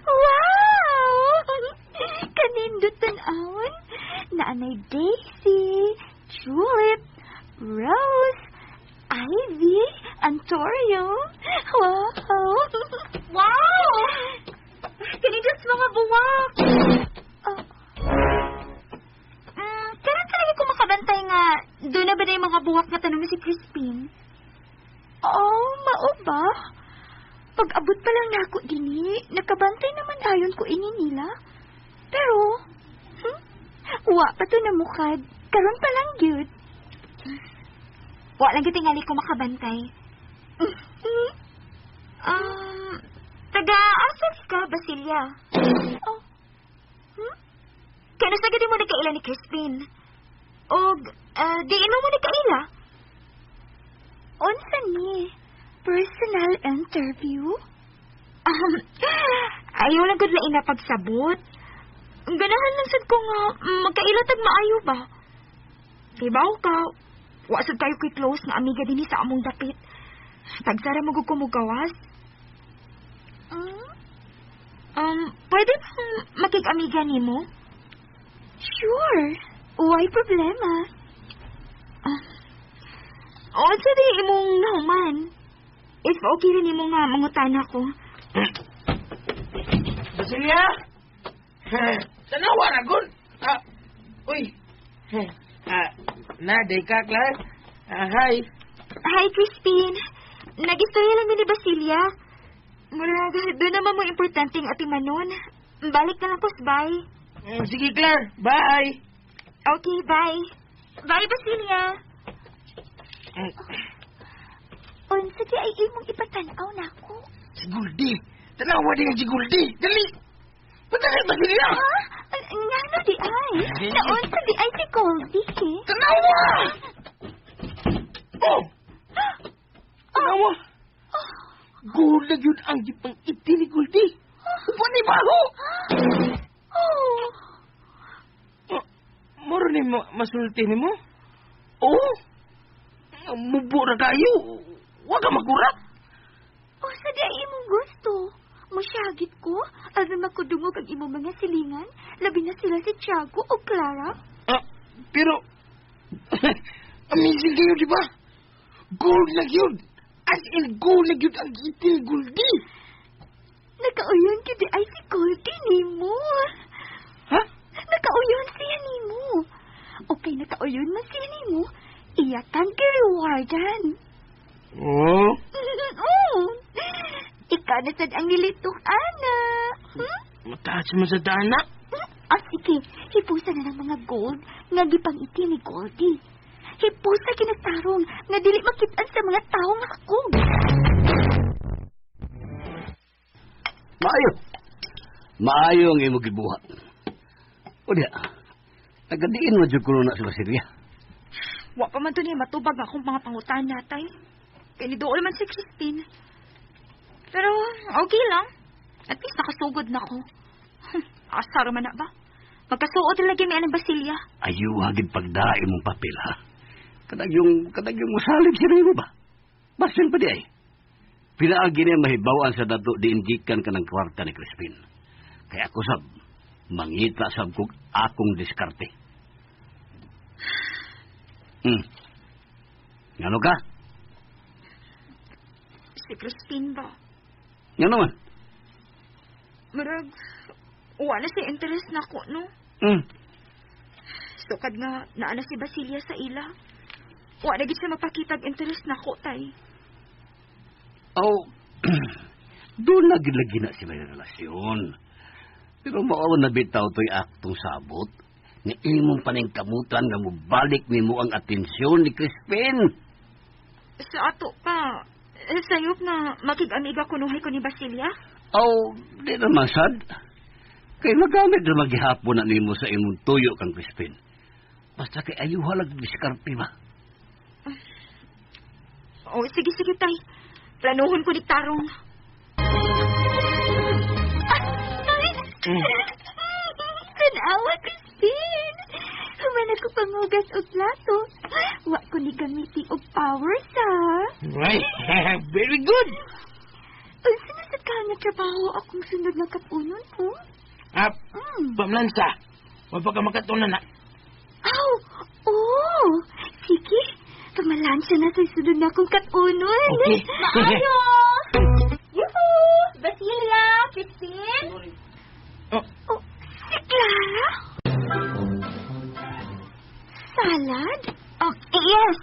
Wow! Kanindot tan-awon. Naanay daisy, tulip, rose, ivy. Antorio. Wow! Wow! Kanindot mga buwak. Oh, Karon talaga ko makabantay nga doon na ba na yung mga buwak nga tanong si Crispin? Oh, mao ba? Pag-abot pa lang nako dinhi, nakabantay naman dayon ko ini nila. Pero, wa pa to namukad. Karon pa lang gyud. Wa lang gyud tingali ko makabantay. Taga asa ka, Basilia? Oh. Hmm? Kano sa gadi mo nagkaila ni Crispin? Og diin mo mo nagkaila? Unsa ni? Personal interview? Ayaw lang gud lain na pagsabot. Ganahan lang sad ko nga magkaila tag maayo ba. Diba ka? Wa sad kayo kay close nga amiga dinhi sa among dapit. Tagsara mo gud ko mogawas. Mm? Pwede bang makig-amiga nimo? Sure. Why problema? Unsa di imong nahuman? If okay rin nimo nga mangutana ko. Basilia! Tanawa na, gun! Ah, uy! Ah, na, day ka, Clark. Ah, hi. Hi, Crispin. Nag-istorya lang ni Basilia. Murag, doon naman mo importante ang atimanon. Balik na lang ko, bye. Sige, Clark. Bye. Okay, bye. Bye, Basilia. Unsa di ay imong ipatan-aw nako? Si Goldie. Tanawa din si Goldie. Dali. Patay, Basilia. Ha? Ngano di ay? Naunsa di ay si Goldie? Tanawa! Oh! Tanawa! Gold na yun ang gipang iti ni Goldie. Upo ni baho! Oh. Moro ni masulti ni mo? Oh! Mubo na kayo. Wa ka magurat. Unsa di ay imong gusto? Musyagit ko, aron makudungog ang imong mga silingan, labi na sila si Tiago o Clara. Ah, pero, amazing kayo, di ba? Gold na yun. As in, gold na yun ang iti ni Goldie. Nakauyon gyud di ay si Goldie nimo. Ha? Nakauyon siya nimo. Okay, nakauyon man siya nimo. Iya kang gi-rewardan. Oh? Oh. Ikaw na sad ang nilitok, ana. Hmm? Mataas mo sa dana. Ah, sige. Hipusa na ng mga gold nga gipang-iti ni Goldie. Hipusa kinagtarong nga dili makitaan sa mga tao nga akog. Maayo. Maayo ang imong gibuhat. O diya, tagadiin mo jud kuno na si Basilia. Wa pa man to niya matubag akong mga pangutana, tay. Kay niduol man si Christine. Pero okay lang. At least nakasugod na ko. Asar man na ba? Magkasuod lagi may anang Basilia. Ayuha gid pagdaim mong papel, ha? Kadag yung musalig siya mo ba? Basin pa di ay. Pinaagi niya mahibawan sa dato diin gikan ka ng kwarta ni Crispin. Kaya ako sab, mangita sab kog akong diskarte. Ngano ka? Si Crispin ba? Ngano man? Murag, wala siya interest na ko, no? Sukad nga, naana si Basilia sa ila. Wala gid siya magpakitag interest na ko, tay. Oh, doon na gid lagi na sila yung relasyon. Pero mao na bitaw to'y aktong sabot nga imong paningkamutan nga mobalik nimo ang atensyon ni Crispin. Sa ato pa, sayop na makig-amiga kunuhay ko ni Basilia? Oh, di naman sad. Kay magamit na maghihapon na nimo sa imong tuyo kang Crispin. Basta kay ayuha lang diskarte ba? Oh, sige, sige, tay. Planuhon ko ni Tarong. Tanawa, Crispin. Human ako pangugas og plato. Wa ko ni gamiti og powers, ha? Right. Very good. Unsa na sad ka nga trabaho akong sunod nga kapunon po? Ah, pamlansa. Wa pa ka makatunan na. Aw, oh, sige. Pamalansya na sa sunod na akong katunon. Okay. Maayo! Yuhu! Basilia! Christine! Oh, Oh, si Clara? Salad? Oh, yes!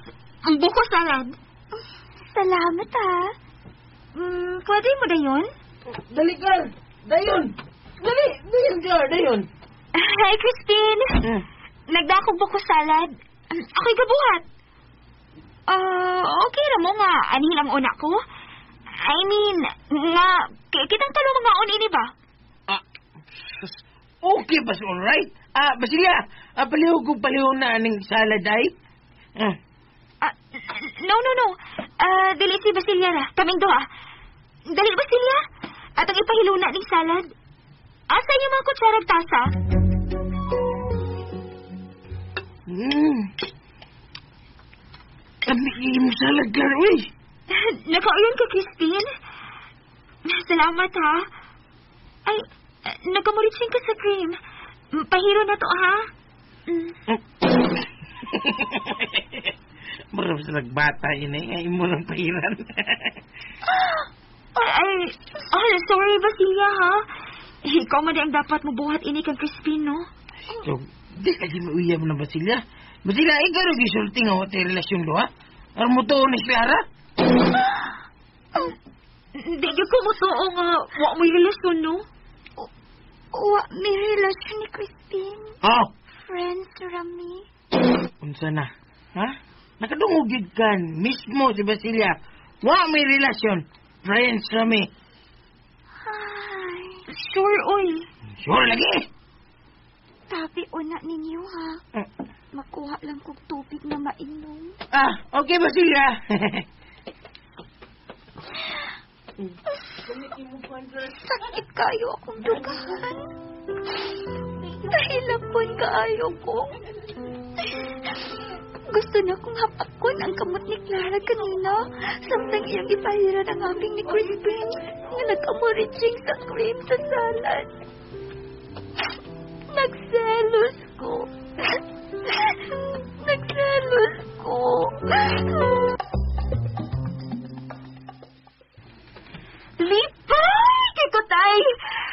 Ang buko salad. Salamat ah. Pwede mo na yun? dali, Clar. Dayon. Dali, dayon, Clar, dayon. Hi, Christine! Nagdakog buko salad. Ako'y gabuhat. Okay ra mo nga. Anihin ang una ko? I mean, nga, kitang talo mga on ini ba? Ah, sus, okay ba, all right? Ah, Basilia, palihog kong palihog na aning salad ay. Ah, Ah, no, no, no. Dili si Basilia ra. Kaming duha. Dali, Basilia. Atong ipahiluna ning salad. Asa yung mga kutsarag tasa? Kami mo salad, Clar, uy. Nakauyon ka, Christine. Salamat, ha. Ay, nagkamuritsing ka sa cream. Pahiro na to, ha? Murag sa nagbata yun eh. Ay mo lang pahiran. Ay, ay, sorry, Basilia, ha? Ikaw man ang dapat mabuhat ini kang Crispin, no? So, di kasi mauyab na Basilia. Basilia, ikaw rin gisulti nga hotel relasyon do, ha? Aron mo to ni Clara? Di gyud ko mutuo nga wa mo'y relasyon, no? Wa, may relasyon ni Crispin. Oh! Friends, Rami. Unsa na? Ha? Nakadungog gyud ka mismo si Basilia. Wa may relasyon. Friends rami. Ay, Sure, oy. Sure lagi. tabi una ninyo ha. Makuha lang kong tubig na mainom. Ah, okay Basilia. Sakit kayo akong dugahan. Nahilapon kaayo ko. Gusto na kong hapakon ang kamot ni Clara kanina. Samtang iyang ipahiran ang aming ni Crispin nga nagkamuritsing sa cream sa salad. Nagselos ko. Nagselos ko. Lipay! Kay Kutay!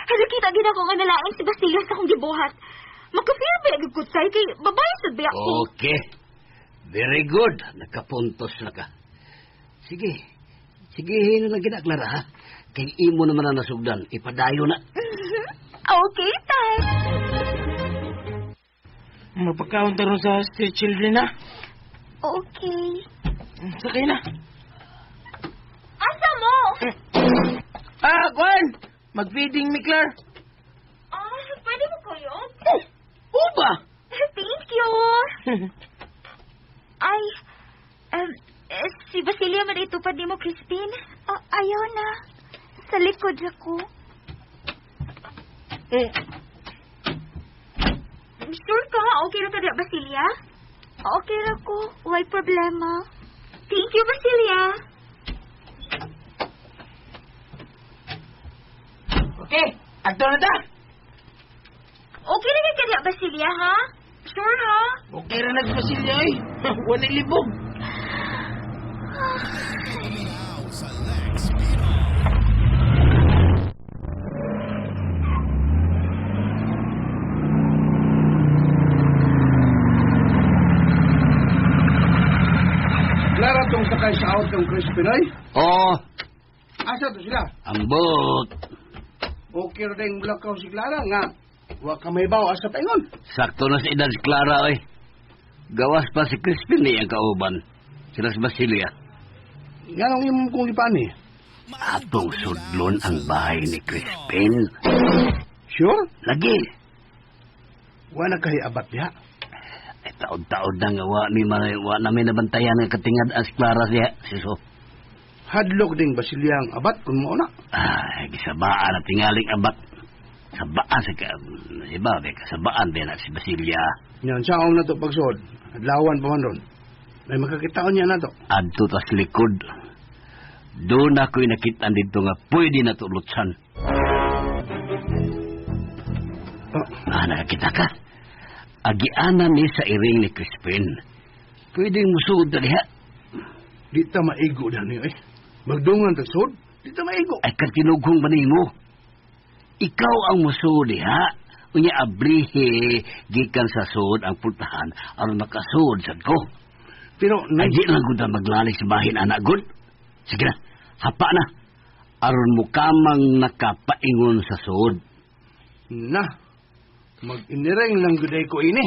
Hala, kita gid ako nga nalain si Basilia sa akong gibuhat. Magka-feel ba agad Kutay? Kay babae sa biyak ko. Okay. Very good. Nakapuntos na ka. Sige. Sige, na lang kita, Clara, ha? Kay imo naman ang nasugdan. Ipadayo na. Okay, tay. Mapagkaon taron sa street children na. Okay. Sakay na. Asa mo? Ah, Kwan! Mag-feeding mi, Clar. Ah, pwede mo kayo? Oh, oh ba? Thank you. Ay, si Basilia man itupad ni mo, Crispin. Oh, ayaw na. Sa likod ako. Sure ka? Okay na ka diya, Basilia? Okay ra ko. Way problema. Thank you, Basilia. Okay, adto na ta. Okay na ka diya, Basilia, ha? Sure, ha? Okay ra nag Basilia oy. Wala libog. Paminaw sa Lex Pinoy. Clara tong sakay sa auto ng Crispin, ay. Oo. Asa to sila? Ambot. Okay ra ding mulakaw si Clara nga. Wa ka may baw asa paingon. Sakto na sa edad si Clara, oy. Gawas pa si Crispin ni ang kauban. Sila si Basilia. Nganong imong kong ipani? Atong sudlon ang bahay ni Crispin. Sure? Lagi. Wa na kay abat diha. Ay, taod-taod na nga wa mi wa na mi nabantayan nga katingad ang si Clara siya. Siso. Hadlok ding Basilia ang abat kung mao na. Ay, gisabaan na tingaling abat. Sabaan sa ka, si ba, be, kasabaan ba na si Basilia. Yan sa na to pagsuod. Adlawan pa man ron. May makakitaon niya na to. Adto tas likod. Doon ako'y nakitaan dito nga pwede na to lutsan. Oh, Ah, nakakita ka. Agianan ni sa iring ni Crispin. Pwedeng musugod na diha. Di ta maigo na niyo eh. Magdungan ta sud, di ta maigo. Ay katinughong ba nimo? Ikaw ang musuod ha. Unya ablihe gikan sa sud ang pultahan aron makasuod sad ko. Pero Ay di lang gud na maglalis sa bahin anak gud. Sige na, hapa na. Aron mo kamang nakapaingon sa sud. Na, mag-inireng lang guday ko ini.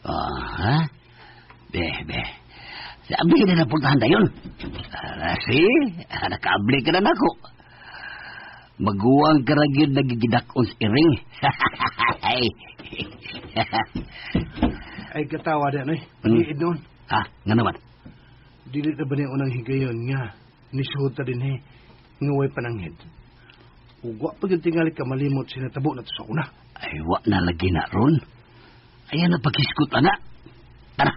Ah, ha? Be, be. Sabi ka na na pultahan dayon. See? Nakaabli ka na nako. Maguwang ka ra gyud nagigidakon sa iring. Ay. Ay katawa na eh. Paniid noon. Ha, nga naman. Dili na ba niya unang higayon nga nisuot ta din eh nga way pananghid. Ug wa pa gyud tingali ka malimot sinatabo na to sa una. Ay, wa na lagi na ron. Ayan na paghiskot, ana. Tara,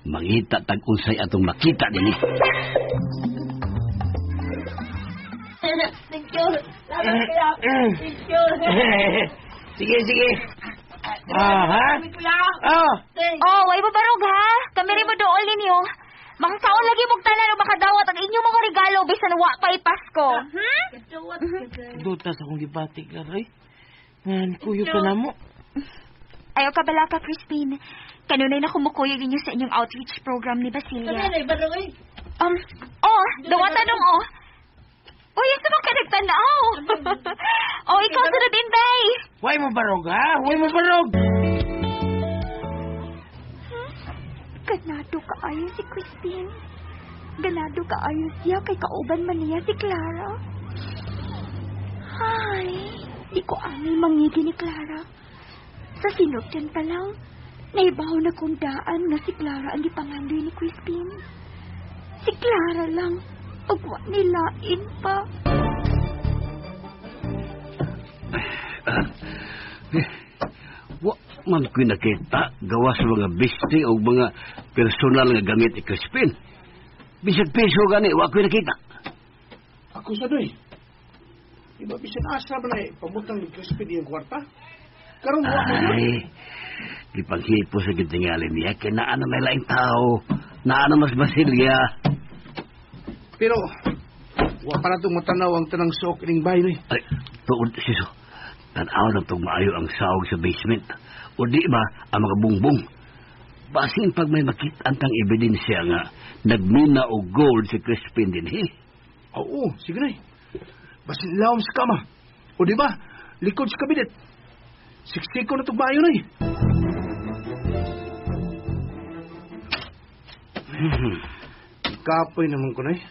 mangita tag unsay atong makita din eh. Thank you. Salamat kuya. Thank you. Sige, sige. Ah, ha? Kuya. Oh, Thank Oh, way babarog ha. Kami rin mo dool ninyo. Makakaon lagi mong tanan o makadawat ang inyong mga regalo bisan wa pa'y Pasko. Hmm? duta sa akong gibati, Clary. Ngan, kuyog ka na mo. Ayaw ka bala ka, Crispin. Kanunay na kumukuyog ninyo sa inyong outreach program ni Basilia. Kami na barog eh. Oh, dawatan oh. Uy, asa man ka nagtanaw? Oh, ikaw sunod, Inday. Way mo barog, ha? Way mo barog! Ganado kaayo si Crispin. Ganado kaayo siya kay kauban man niya si Clara. Ay, di ko angay mangigi ni Clara. Sa sinugdan pa lang, naibaw na kong daan nga si Clara ang gipangandoy ni Crispin. Si Clara lang, ug wa nilain pa. Wa man ko'y nakita gawas mga biste o mga personal nga gamit ni Crispin. Bisag piso gani, wa ko'y nakita. Ako sa doy. Iba bisan asa ba na eh, pamutang ni Crispin iyang kwarta? Karon wa man yun. Ay, gipanghipo sa gitingali niya, kay naa na may laing tao, naa na mas Basilia. Pero wa pa na itong matanaw ang tanang suok ining bahay noy. Ay, tuod siso. Tanaw na itong maayo ang sawag sa basement. O di ba, ang mga bungbong. Basin pag may makita ang ebidensya nga nagmina og gold si Crispin din, he. Oo, sige na eh. Basin lawom sa kama. O di ba, likod sa kabinet. Siksiko na itong bayo na eh. Kapoy naman ko na eh.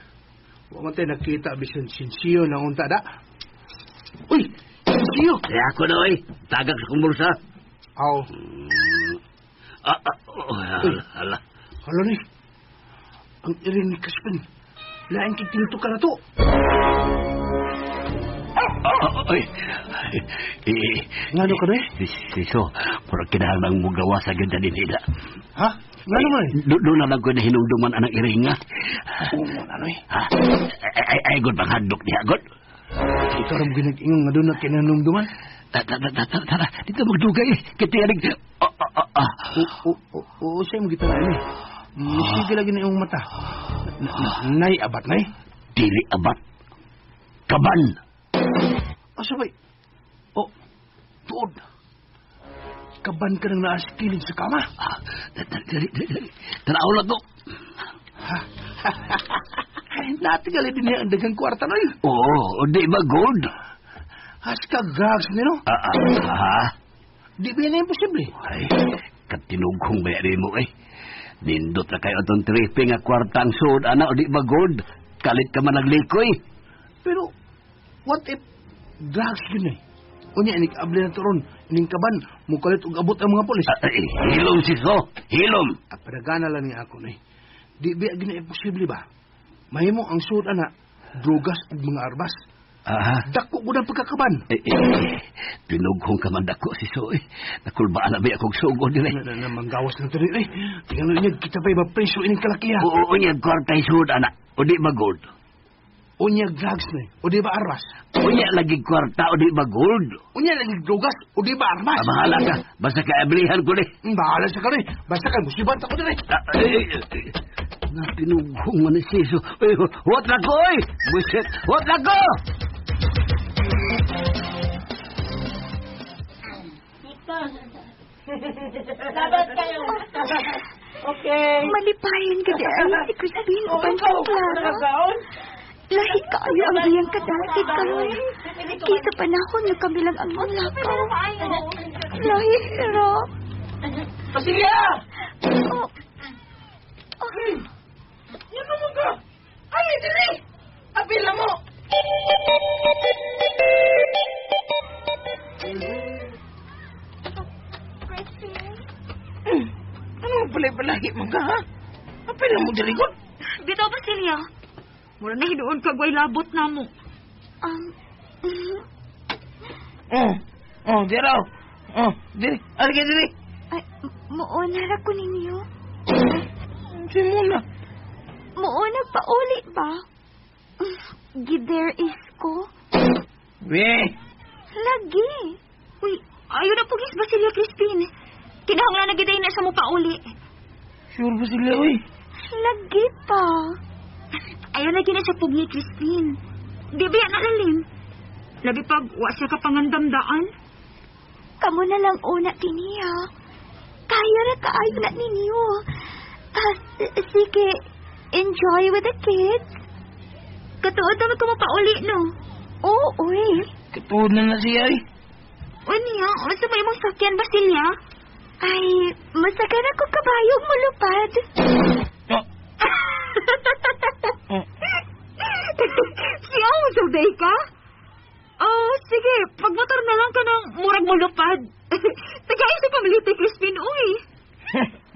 Wa man tayo nakita bisan sinsiyo na unta da. Uy! Sinsiyo! Kaya ako na, oy. Tagak sa kong bulsa. Aw, Oh, hala, hala. hala ni. Ang iring ni Crispin. Lain kay tinto ka na to. Ay, eh, Ngano ka na eh? Siso, puro kinahanglang mo gawa sa ganda din nila. Ha? Ngano man eh? Doon na lang ko na hinumduman anang iring nga. Oo, ano eh. Ha? Ay, ay, ay, god, bang handok niya, god. Ikaw rin ginag-ingong nga doon na kinanumduman. Tara, tara, tara, tara. Dito magdugay eh. Katiyalig. Ah. Oo, sa'yo mo gitara eh. Misige lagi na iyong mata. Nay, abat nay. Dili abat. Kaban. Asa ba'y? Oh, tuod. Kaban ka nang naa sa kilid sa kama. Ah, dali, dali, dali. Tanaw lang to. Natingali din niya ang daghang kwarta noy. Oo, di ba gold? Haska gags nino. Ah. Di ba yan imposible? Ay, katinughong bayari mo eh. Nindot na kayo atong tripping nga kwarta ang suod, ana, o di ba gold? Kalit ka man naglikoy. Pero, what if drugs yun eh? Unya, inig abli na turon, ining kaban, mukalit og abot ang mga polis. Ay, hilom siso, hilom. At padagana lang niya ako na eh. Di ba gina imposible ba? Mahimo ang suod ana, drogas ug mga arbas. Ah, Dako ko ng pagkakaban. eh, eh, pinughong ka man dako si Soy. Nakulbaan na ba akong sugod din eh. Na, na, manggawas na tuloy eh. Tingnan niya, kita pa'y mapreso ining kalakiha. Oo, niya, kwarta suod, ana. O di ba gold? Unya drugs ni, o di ba armas? Unya lagi kwarta o di ba gold? Unya lagi drugas, o di ba armas? Ah, bahala ka. Basta kaablihan ko ni. Bahala sa kani. Basta kay musibat ako diri. Ah, eh, eh, na pinughong man ni Siso. Uy, huwat na ko, oy! Buset, huwat na ko! Laban kayo. Okay. Malipayan ka di ay si Crispin uban si Clara. Lahi kaayo ang iyang kadasig karon. Kaysa panahon nga kami lang ang manlakaw. Lahi ra. Basilia! Oh. Oh. Ano mo ka? Ay, dili! Apila mo! Crispin? Ano palay-palahi man ka, ha? Apila mo dili ko? Bitaw, Basilia. Mura na hinuon kag way labot na mo. Oh, oh, di raw. Oh, dili. Alika, dili. Ay, muuna ra ko ninyo. Si muna. Muuna pauli ba? Gider is ko. We! Lagi. Uy, ayaw na pugis, Basilia Crispin. Kinahanglan na giday na siya mo pauli. Sure ba sila, uy? Lagi pa. Ayaw na gina siya pugni, Crispin. Di ba yan nalalim? Labi pag wa siya kapangandamdaan. Kamu na lang una kiniya. Kaya ra kaayo na ninyo. Ah, sige, enjoy with the kids. Katuod naman ko mapauli, no? Oo, uy. Katuod na na siya, uy. O niya, unsa ba imong sakyan, Basilia? Ay, masakan ako kabayong mulupad. Oh. Oh. Siya, mo ka? Oh, sige, pagmotor na lang ka ng murag mulupad. Tagay sa pamilya Crispin, uy.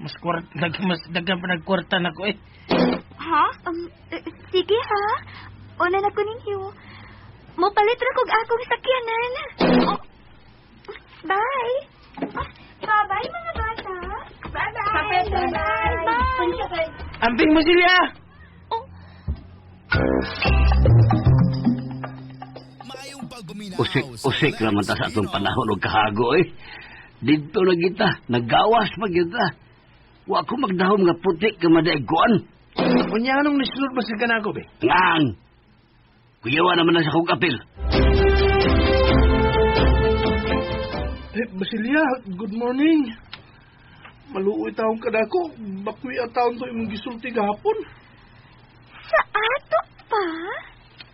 Mas kwart, mas daghan pa nagkwarta na ko, eh. Ha? Sige ha. Una na ko ninyo. Mopalit ra kog akong sakyanan. Oh. Bye. Bye-bye mga bata. Bye-bye. Bye. Bye. Amping mo sila! Oh. Maayong pagpaminaw Usik, sa usik Lex naman ta sa atong Pinoy. panahon og kahago, eh. Dito na kita, naggawas pa kita. Wa ko magdahom nga puti ka madaiguan. Unya anong nisulod ba sa kanako be? Ngang! Kuyawa naman na sa kong apil. Eh, Basilia, good morning. Maluoy taong kadako, bakwi at taon to imong gisulti gahapon. Sa ato pa?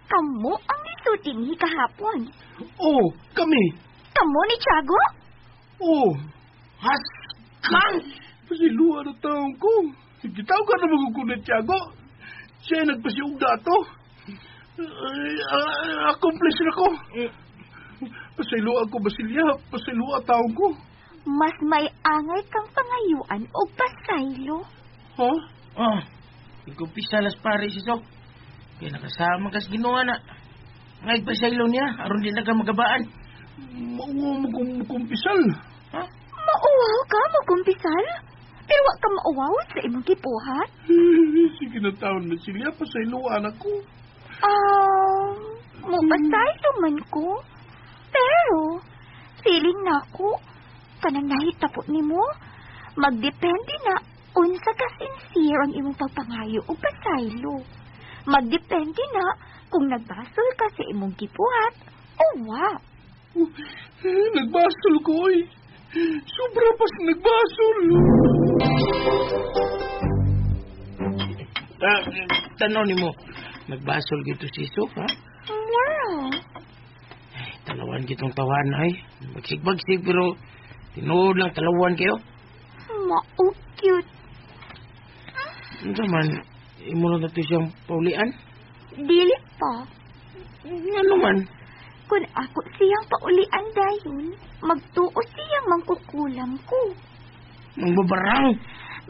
Kamo ang nisulti ni kahapon. Oh, kami. Kamo ni Tiago? Oh, Haskang! Pasilua na taong ko. Gitaw ka na magkukulit, Tiago. Siya ay nagpasiugda ato. Ay, accomplice na ko. Pasilua ko, Basilia. Pasilua taong ko. Mas may angay kang pangayuan o pasaylo. Ha? Oh, ikumpisa las pare si Sok. Kaya nakasama kas ginawa na. Ngay pa sa ilo niya, aron di na ka magabaan. Mauwa mo kong kumpisal. Ha? Mauwaw ka mo kumpisal? Pero wa ka mauwaw sa imong gibuhat? Sige na taon, Basilia. Pasayloan ako. Mupasaylo man ko. Pero, feeling na ako, kanang nahitapot nimo, magdepende na unsa ka sincere ang imong pagpangayo o pasaylo. Magdepende na kung nagbasol ka sa imong gibuhat o wa. Nagbasol ko, oy. Sobra pa sa nagbasol. Tanaw nimo, nagbasol gito si Sok, ha? Mura. Ay, talawan kitong tawan, ay. Bagsigbag-sig, pero tinuod lang talawan kayo. Mao-cute. Ano man, imo na to siyang paulian? Dili pa. Ano man? Kung ako siyang paulian dayon, magtuo siyang mangkukulam ko. Mangbabarang.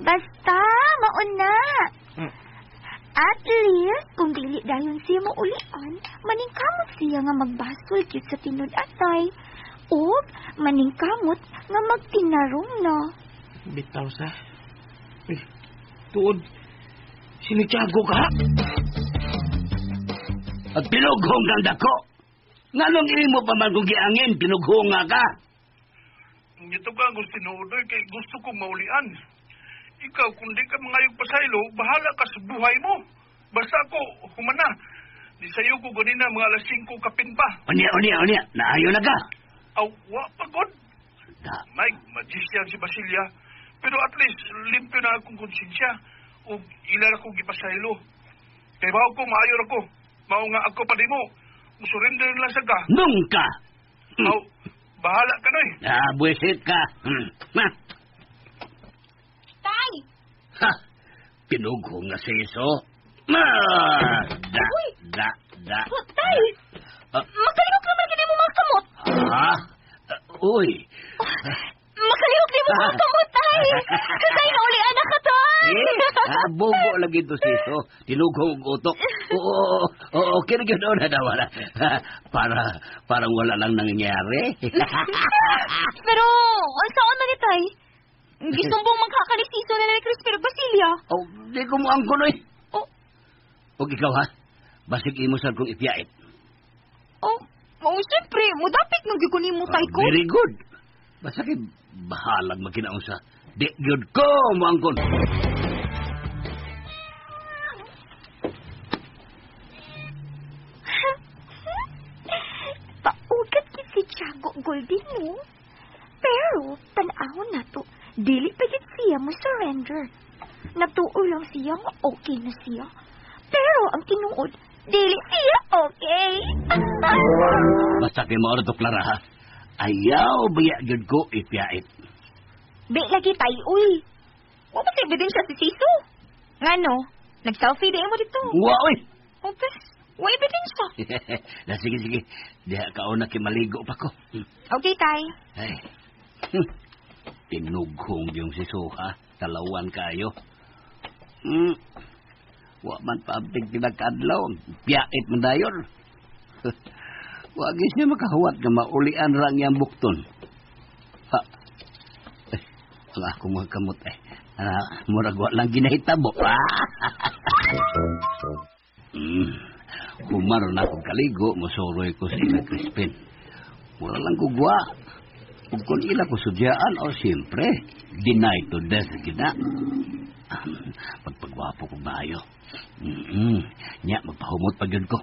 Basta, mauna. Hmm. At least, kung dili dayon siya maulian, maningkamot siya nga magbasol gyud sa tinud-atay. O maningkamot nga magtinarong na. Bitaw sa. Uy, tuod. Sinityago ka? At pinughong kang dako. Nganong imo pa man kung giangin, pinughong nga ka. Ito ka, Agustino, oy, kay gusto kong maulian. Ikaw, kung di ka mangayog pasaylo, bahala ka sa buhay mo. Basta ako, humana. Di sa'yo ko ganina mga alas 5 kapin pa. Unya, unya, unya. Naayo na ka. Aw, wa pa god. Da. Mike, magician si Basilia. Pero at least, limpyo na akong konsensya. O ila na akong gipasaylo. Kay bawo ko, maayo ra ko. Mao nga ako pa di mo. Musurrender lang sa ka. Nung ka. Aw, bahala ka noy. Ah, buwisit ka. Ma. Tay! Ha! Pinughong nga siso. Ma! Da, da, da. Oh, tay! Ah. Makalihok naman kini mo mga kamot. Ha? Uy. Makalihok ni mo mga kamot, tay! Tay, nauli anak ka, tay! Eh, bobo lagi to siso. Tinughong og utok. Oo, oo, okay na gyud na daw wala. Parang wala lang nangyayari. Pero, unsaon man ni tay? Gisumbong magkakalisiso na ni Chris pero Basilia. Oh, di ko mo angkon oy. Oh, Og ikaw ha? Basig imo sad kong ipiyait. oh, oh, siyempre, mudapit nung gyud ko nimo tay ko. Very good. Basta kay bahalag magkinaon sa di gyud ko moangkon. Paugat kit si Tiago Golden mo. Pero, tan-awon na to, dili pa gid siya mo surrender. Nagtuo lang siya nga okay na siya. Pero ang tinuod, dili siya okay. Basta kay mao to Clara ha. Ayaw baya gyud ko ipiyait. Di lagi tay, uy. Wa pa sa ebidensya si Siso. Ngano? Nag-selfie di mo dito. Wa oy. Okay. Wa ebidensya. Na sige sige. Diha ka una kay maligo pa ko. Okay, tay. Ay. Pinughong yung si Suha. Talawan kayo. Wa man paabtig pinagkadlaw. Piyait man dayon. Wa gyud siya makahuwat nga maulian ra ang iyang bukton. Ha. Eh, ang akong mga kamot eh. Murag wa lang ginahitabo. Humaro na akong kaligo, musuroy ko sa ila Crispin. Mura lang ko gwa. Ug kung ila ko sudyaan, o siyempre, deny to death gina. Pagpagwapo ko bayo. Nya, magpahumot pa gyud ko.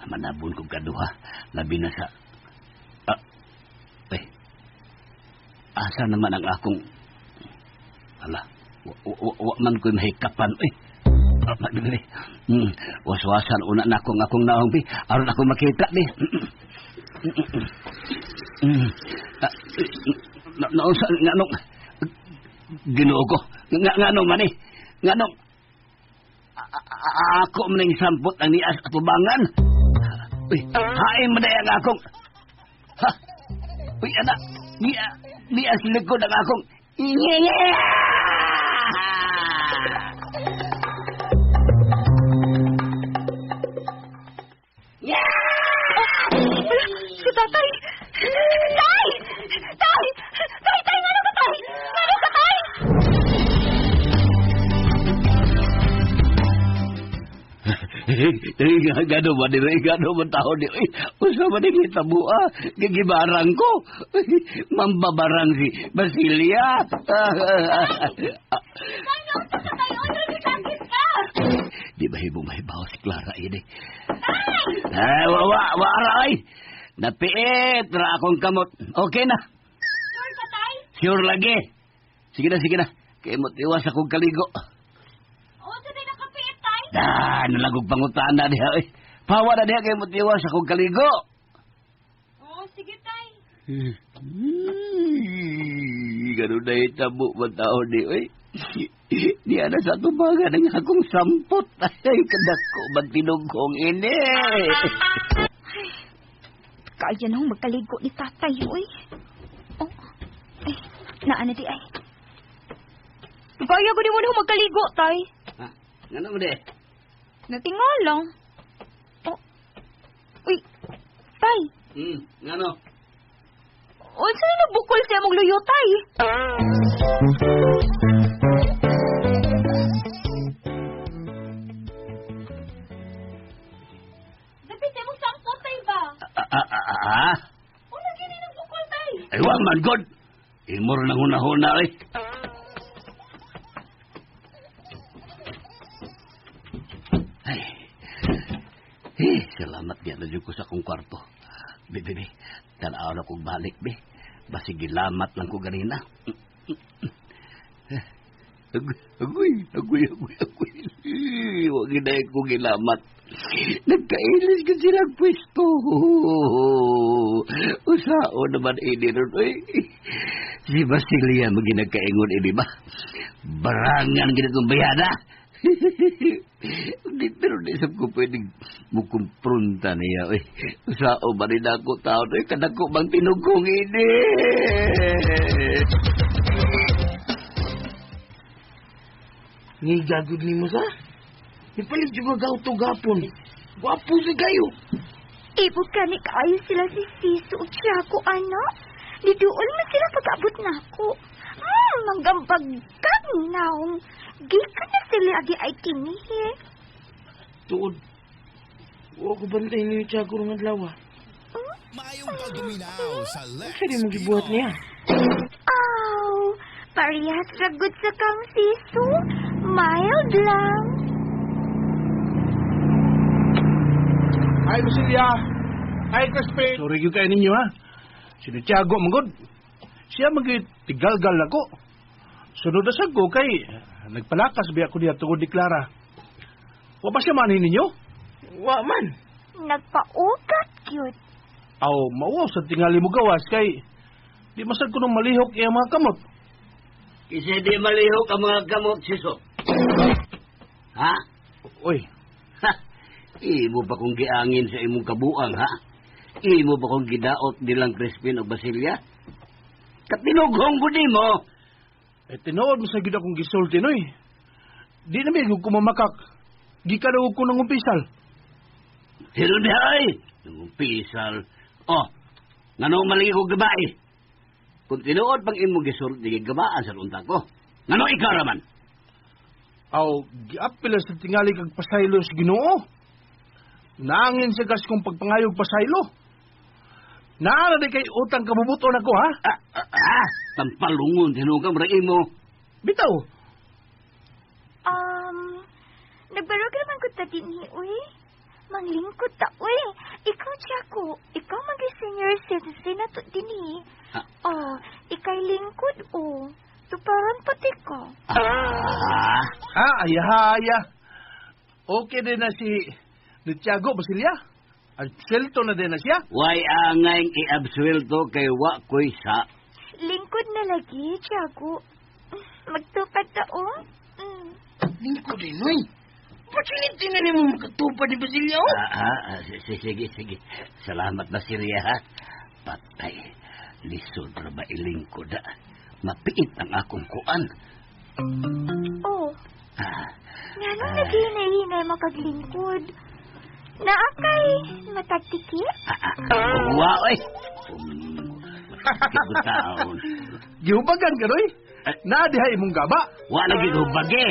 Manabon kong kaduha. Labi na sa... Asa naman ang akong... Ala, wa man ko'y mahikapan. Eh, waswasan una na akong akong naong, bi. Aron ako makita, bi. Nausa, nganong... Ginoo ko. Nganong man eh. Nganong... Ako man ang sampot ang nias at tubangan. Uy, hain man ang akong... Ha? Uy, anak. Nias likod ang akong... Si tatay! Tay! Tay! Tay! Tay! Ngano ka, tay? Ngano ka, tay? Gano ba ni Gano ba tao ni? Uy, usa ba ni kita buha? Gigibarang ko. Mambabarang si Basilia. Di ba hibong mahibaw si Clara ini? Ay, wa, aray. Napiit ra akong kamot. Okay na. Sure ka, tay? Sure lagi. Sige na, sige na. Kaya mo't iwas akong kaligo. Unsa day nakapiit, tay? Ah, nalagog pangutaan na diha. Eh. Pawa na diha kay mo't iwas akong kaligo. Oo, sige, tay. Ganun na itabo ba tao ni? Uy, di ana sa tubagan ang akong sampot. Ay, kadako bang tinugong ini? Kaya na akong magkaligo ni tatay, uy. Oh, ay, naana di ay. Kaya ko di mo na akong magkaligo, tay. Ha? Ngano mo di? Natingal lang. Oh. Uy, tay. Ngano? Unsa na nabukol siya mong luyo, tay? Dapit Wa man god. Imo ra nang hunahuna oy. Ay. Eh, salamat niya na ko sa akong kwarto. Be, be, be. Tanaw na kong balik, be. Basig gilamat lang ko ganina. Agoy, agoy, agoy, agoy. Huwag ginay ko gilamat. Nagkailis ka silang pwesto. Usao naman ini ron. Uy. Si Basilia maginagkaingon ini ba? Barangan ginitong bayada. Di, pero di sab ko pwedeng mukumpronta niya. Uy. Usao ba rin ako tao? Uy, kadako bang tinugong ini? Ngigagod ni mo sa? Ipalit yung mga auto gapon. Gwapo sa kayo. Ibog kani kaayo sila si Siso ug Tiago, ano? Niduol man sila pag-abot nako. Manggambag kag naong. Gikan na sila agi ay kinihi. Tuod. Wa ko bantay ni Tiago ng adlaw. Maayong pagduminaw sa Lex Unsa di mo gibuhat niya? Aw, parehas ragot sa kang Siso. Mild lang. Hi, Lucilia. Hi, Crispin. Sorry gyud kayo ninyo, ha? Si Tiago, magod. Siya magitigalgal ako. Sunod na sad ko kay nagpalakas biya ko niya tungod ni Clara. Wa ba siya manin ninyo? Wa man. Nagpaugat cute. Aw, mauwaw sa tingali mo gawas kay di masad ko nung malihok iyang mga kamot. Kasi di malihok ang mga gamot, Siso. Ha? Uy, Ha? Imo ba kong giangin sa imong kabuang, ha? Imo ba kong gidaot nilang Crispin o Basilia? Katinughong gud mo. Eh, tinuod mo sa gid akong gisulti, noy. Di na may kumamakak. Di ka daw ko nang umpisal. Pero di ay, umpisal. Oh, ngano maligi ko gabae? Kung tinuod pang imong gisulti, gabaan sa unta ko. Ngano ikaw raman? Aw, giapil sa tingali kag pasaylo sa Ginoo. Naangin sa gas kong pagpangayog pasaylo. Naara di kay utang kabubuton ako, ha? Tampalungon, tinuod ka, murag imo. Bitaw. Nagbarog naman ko ta dinhi, uy. Manglingkod ta, uy. Ikaw, Tiago, ikaw mag-senior citizen na to dinhi. Ah. Oh, ikay lingkod, oh. Tuparan pati ko. Ah, Ah, ayahaya. Okay din na si Tiago Basilia. Absuelto na din na siya. Way angay iabsuelto kay wa ko'y sa. Lingkod na lagi, Tiago. Magtupad ta, oh. Mm. Lingkod din, uy. Opportunity na nimo makatupad ni Basilio. Sige, sige. Salamat, Basilia, ha? Patay. Lisod ra ba ilingkod, ha? Mapiit ang akong kuan. Oh, Ah, nga nung naghinay-hinay makaglingkod. Naa kay matagtiki? Wa, oy. Taon. Gihubagan ka, noy. Naa diha imong gaba. Wa lagi hubage.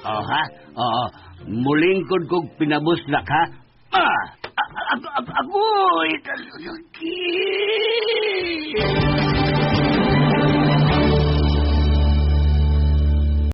Oh, ha? Oo. Mulingkod kog pinabuslak, ha? Ah! Agoy! Sakit!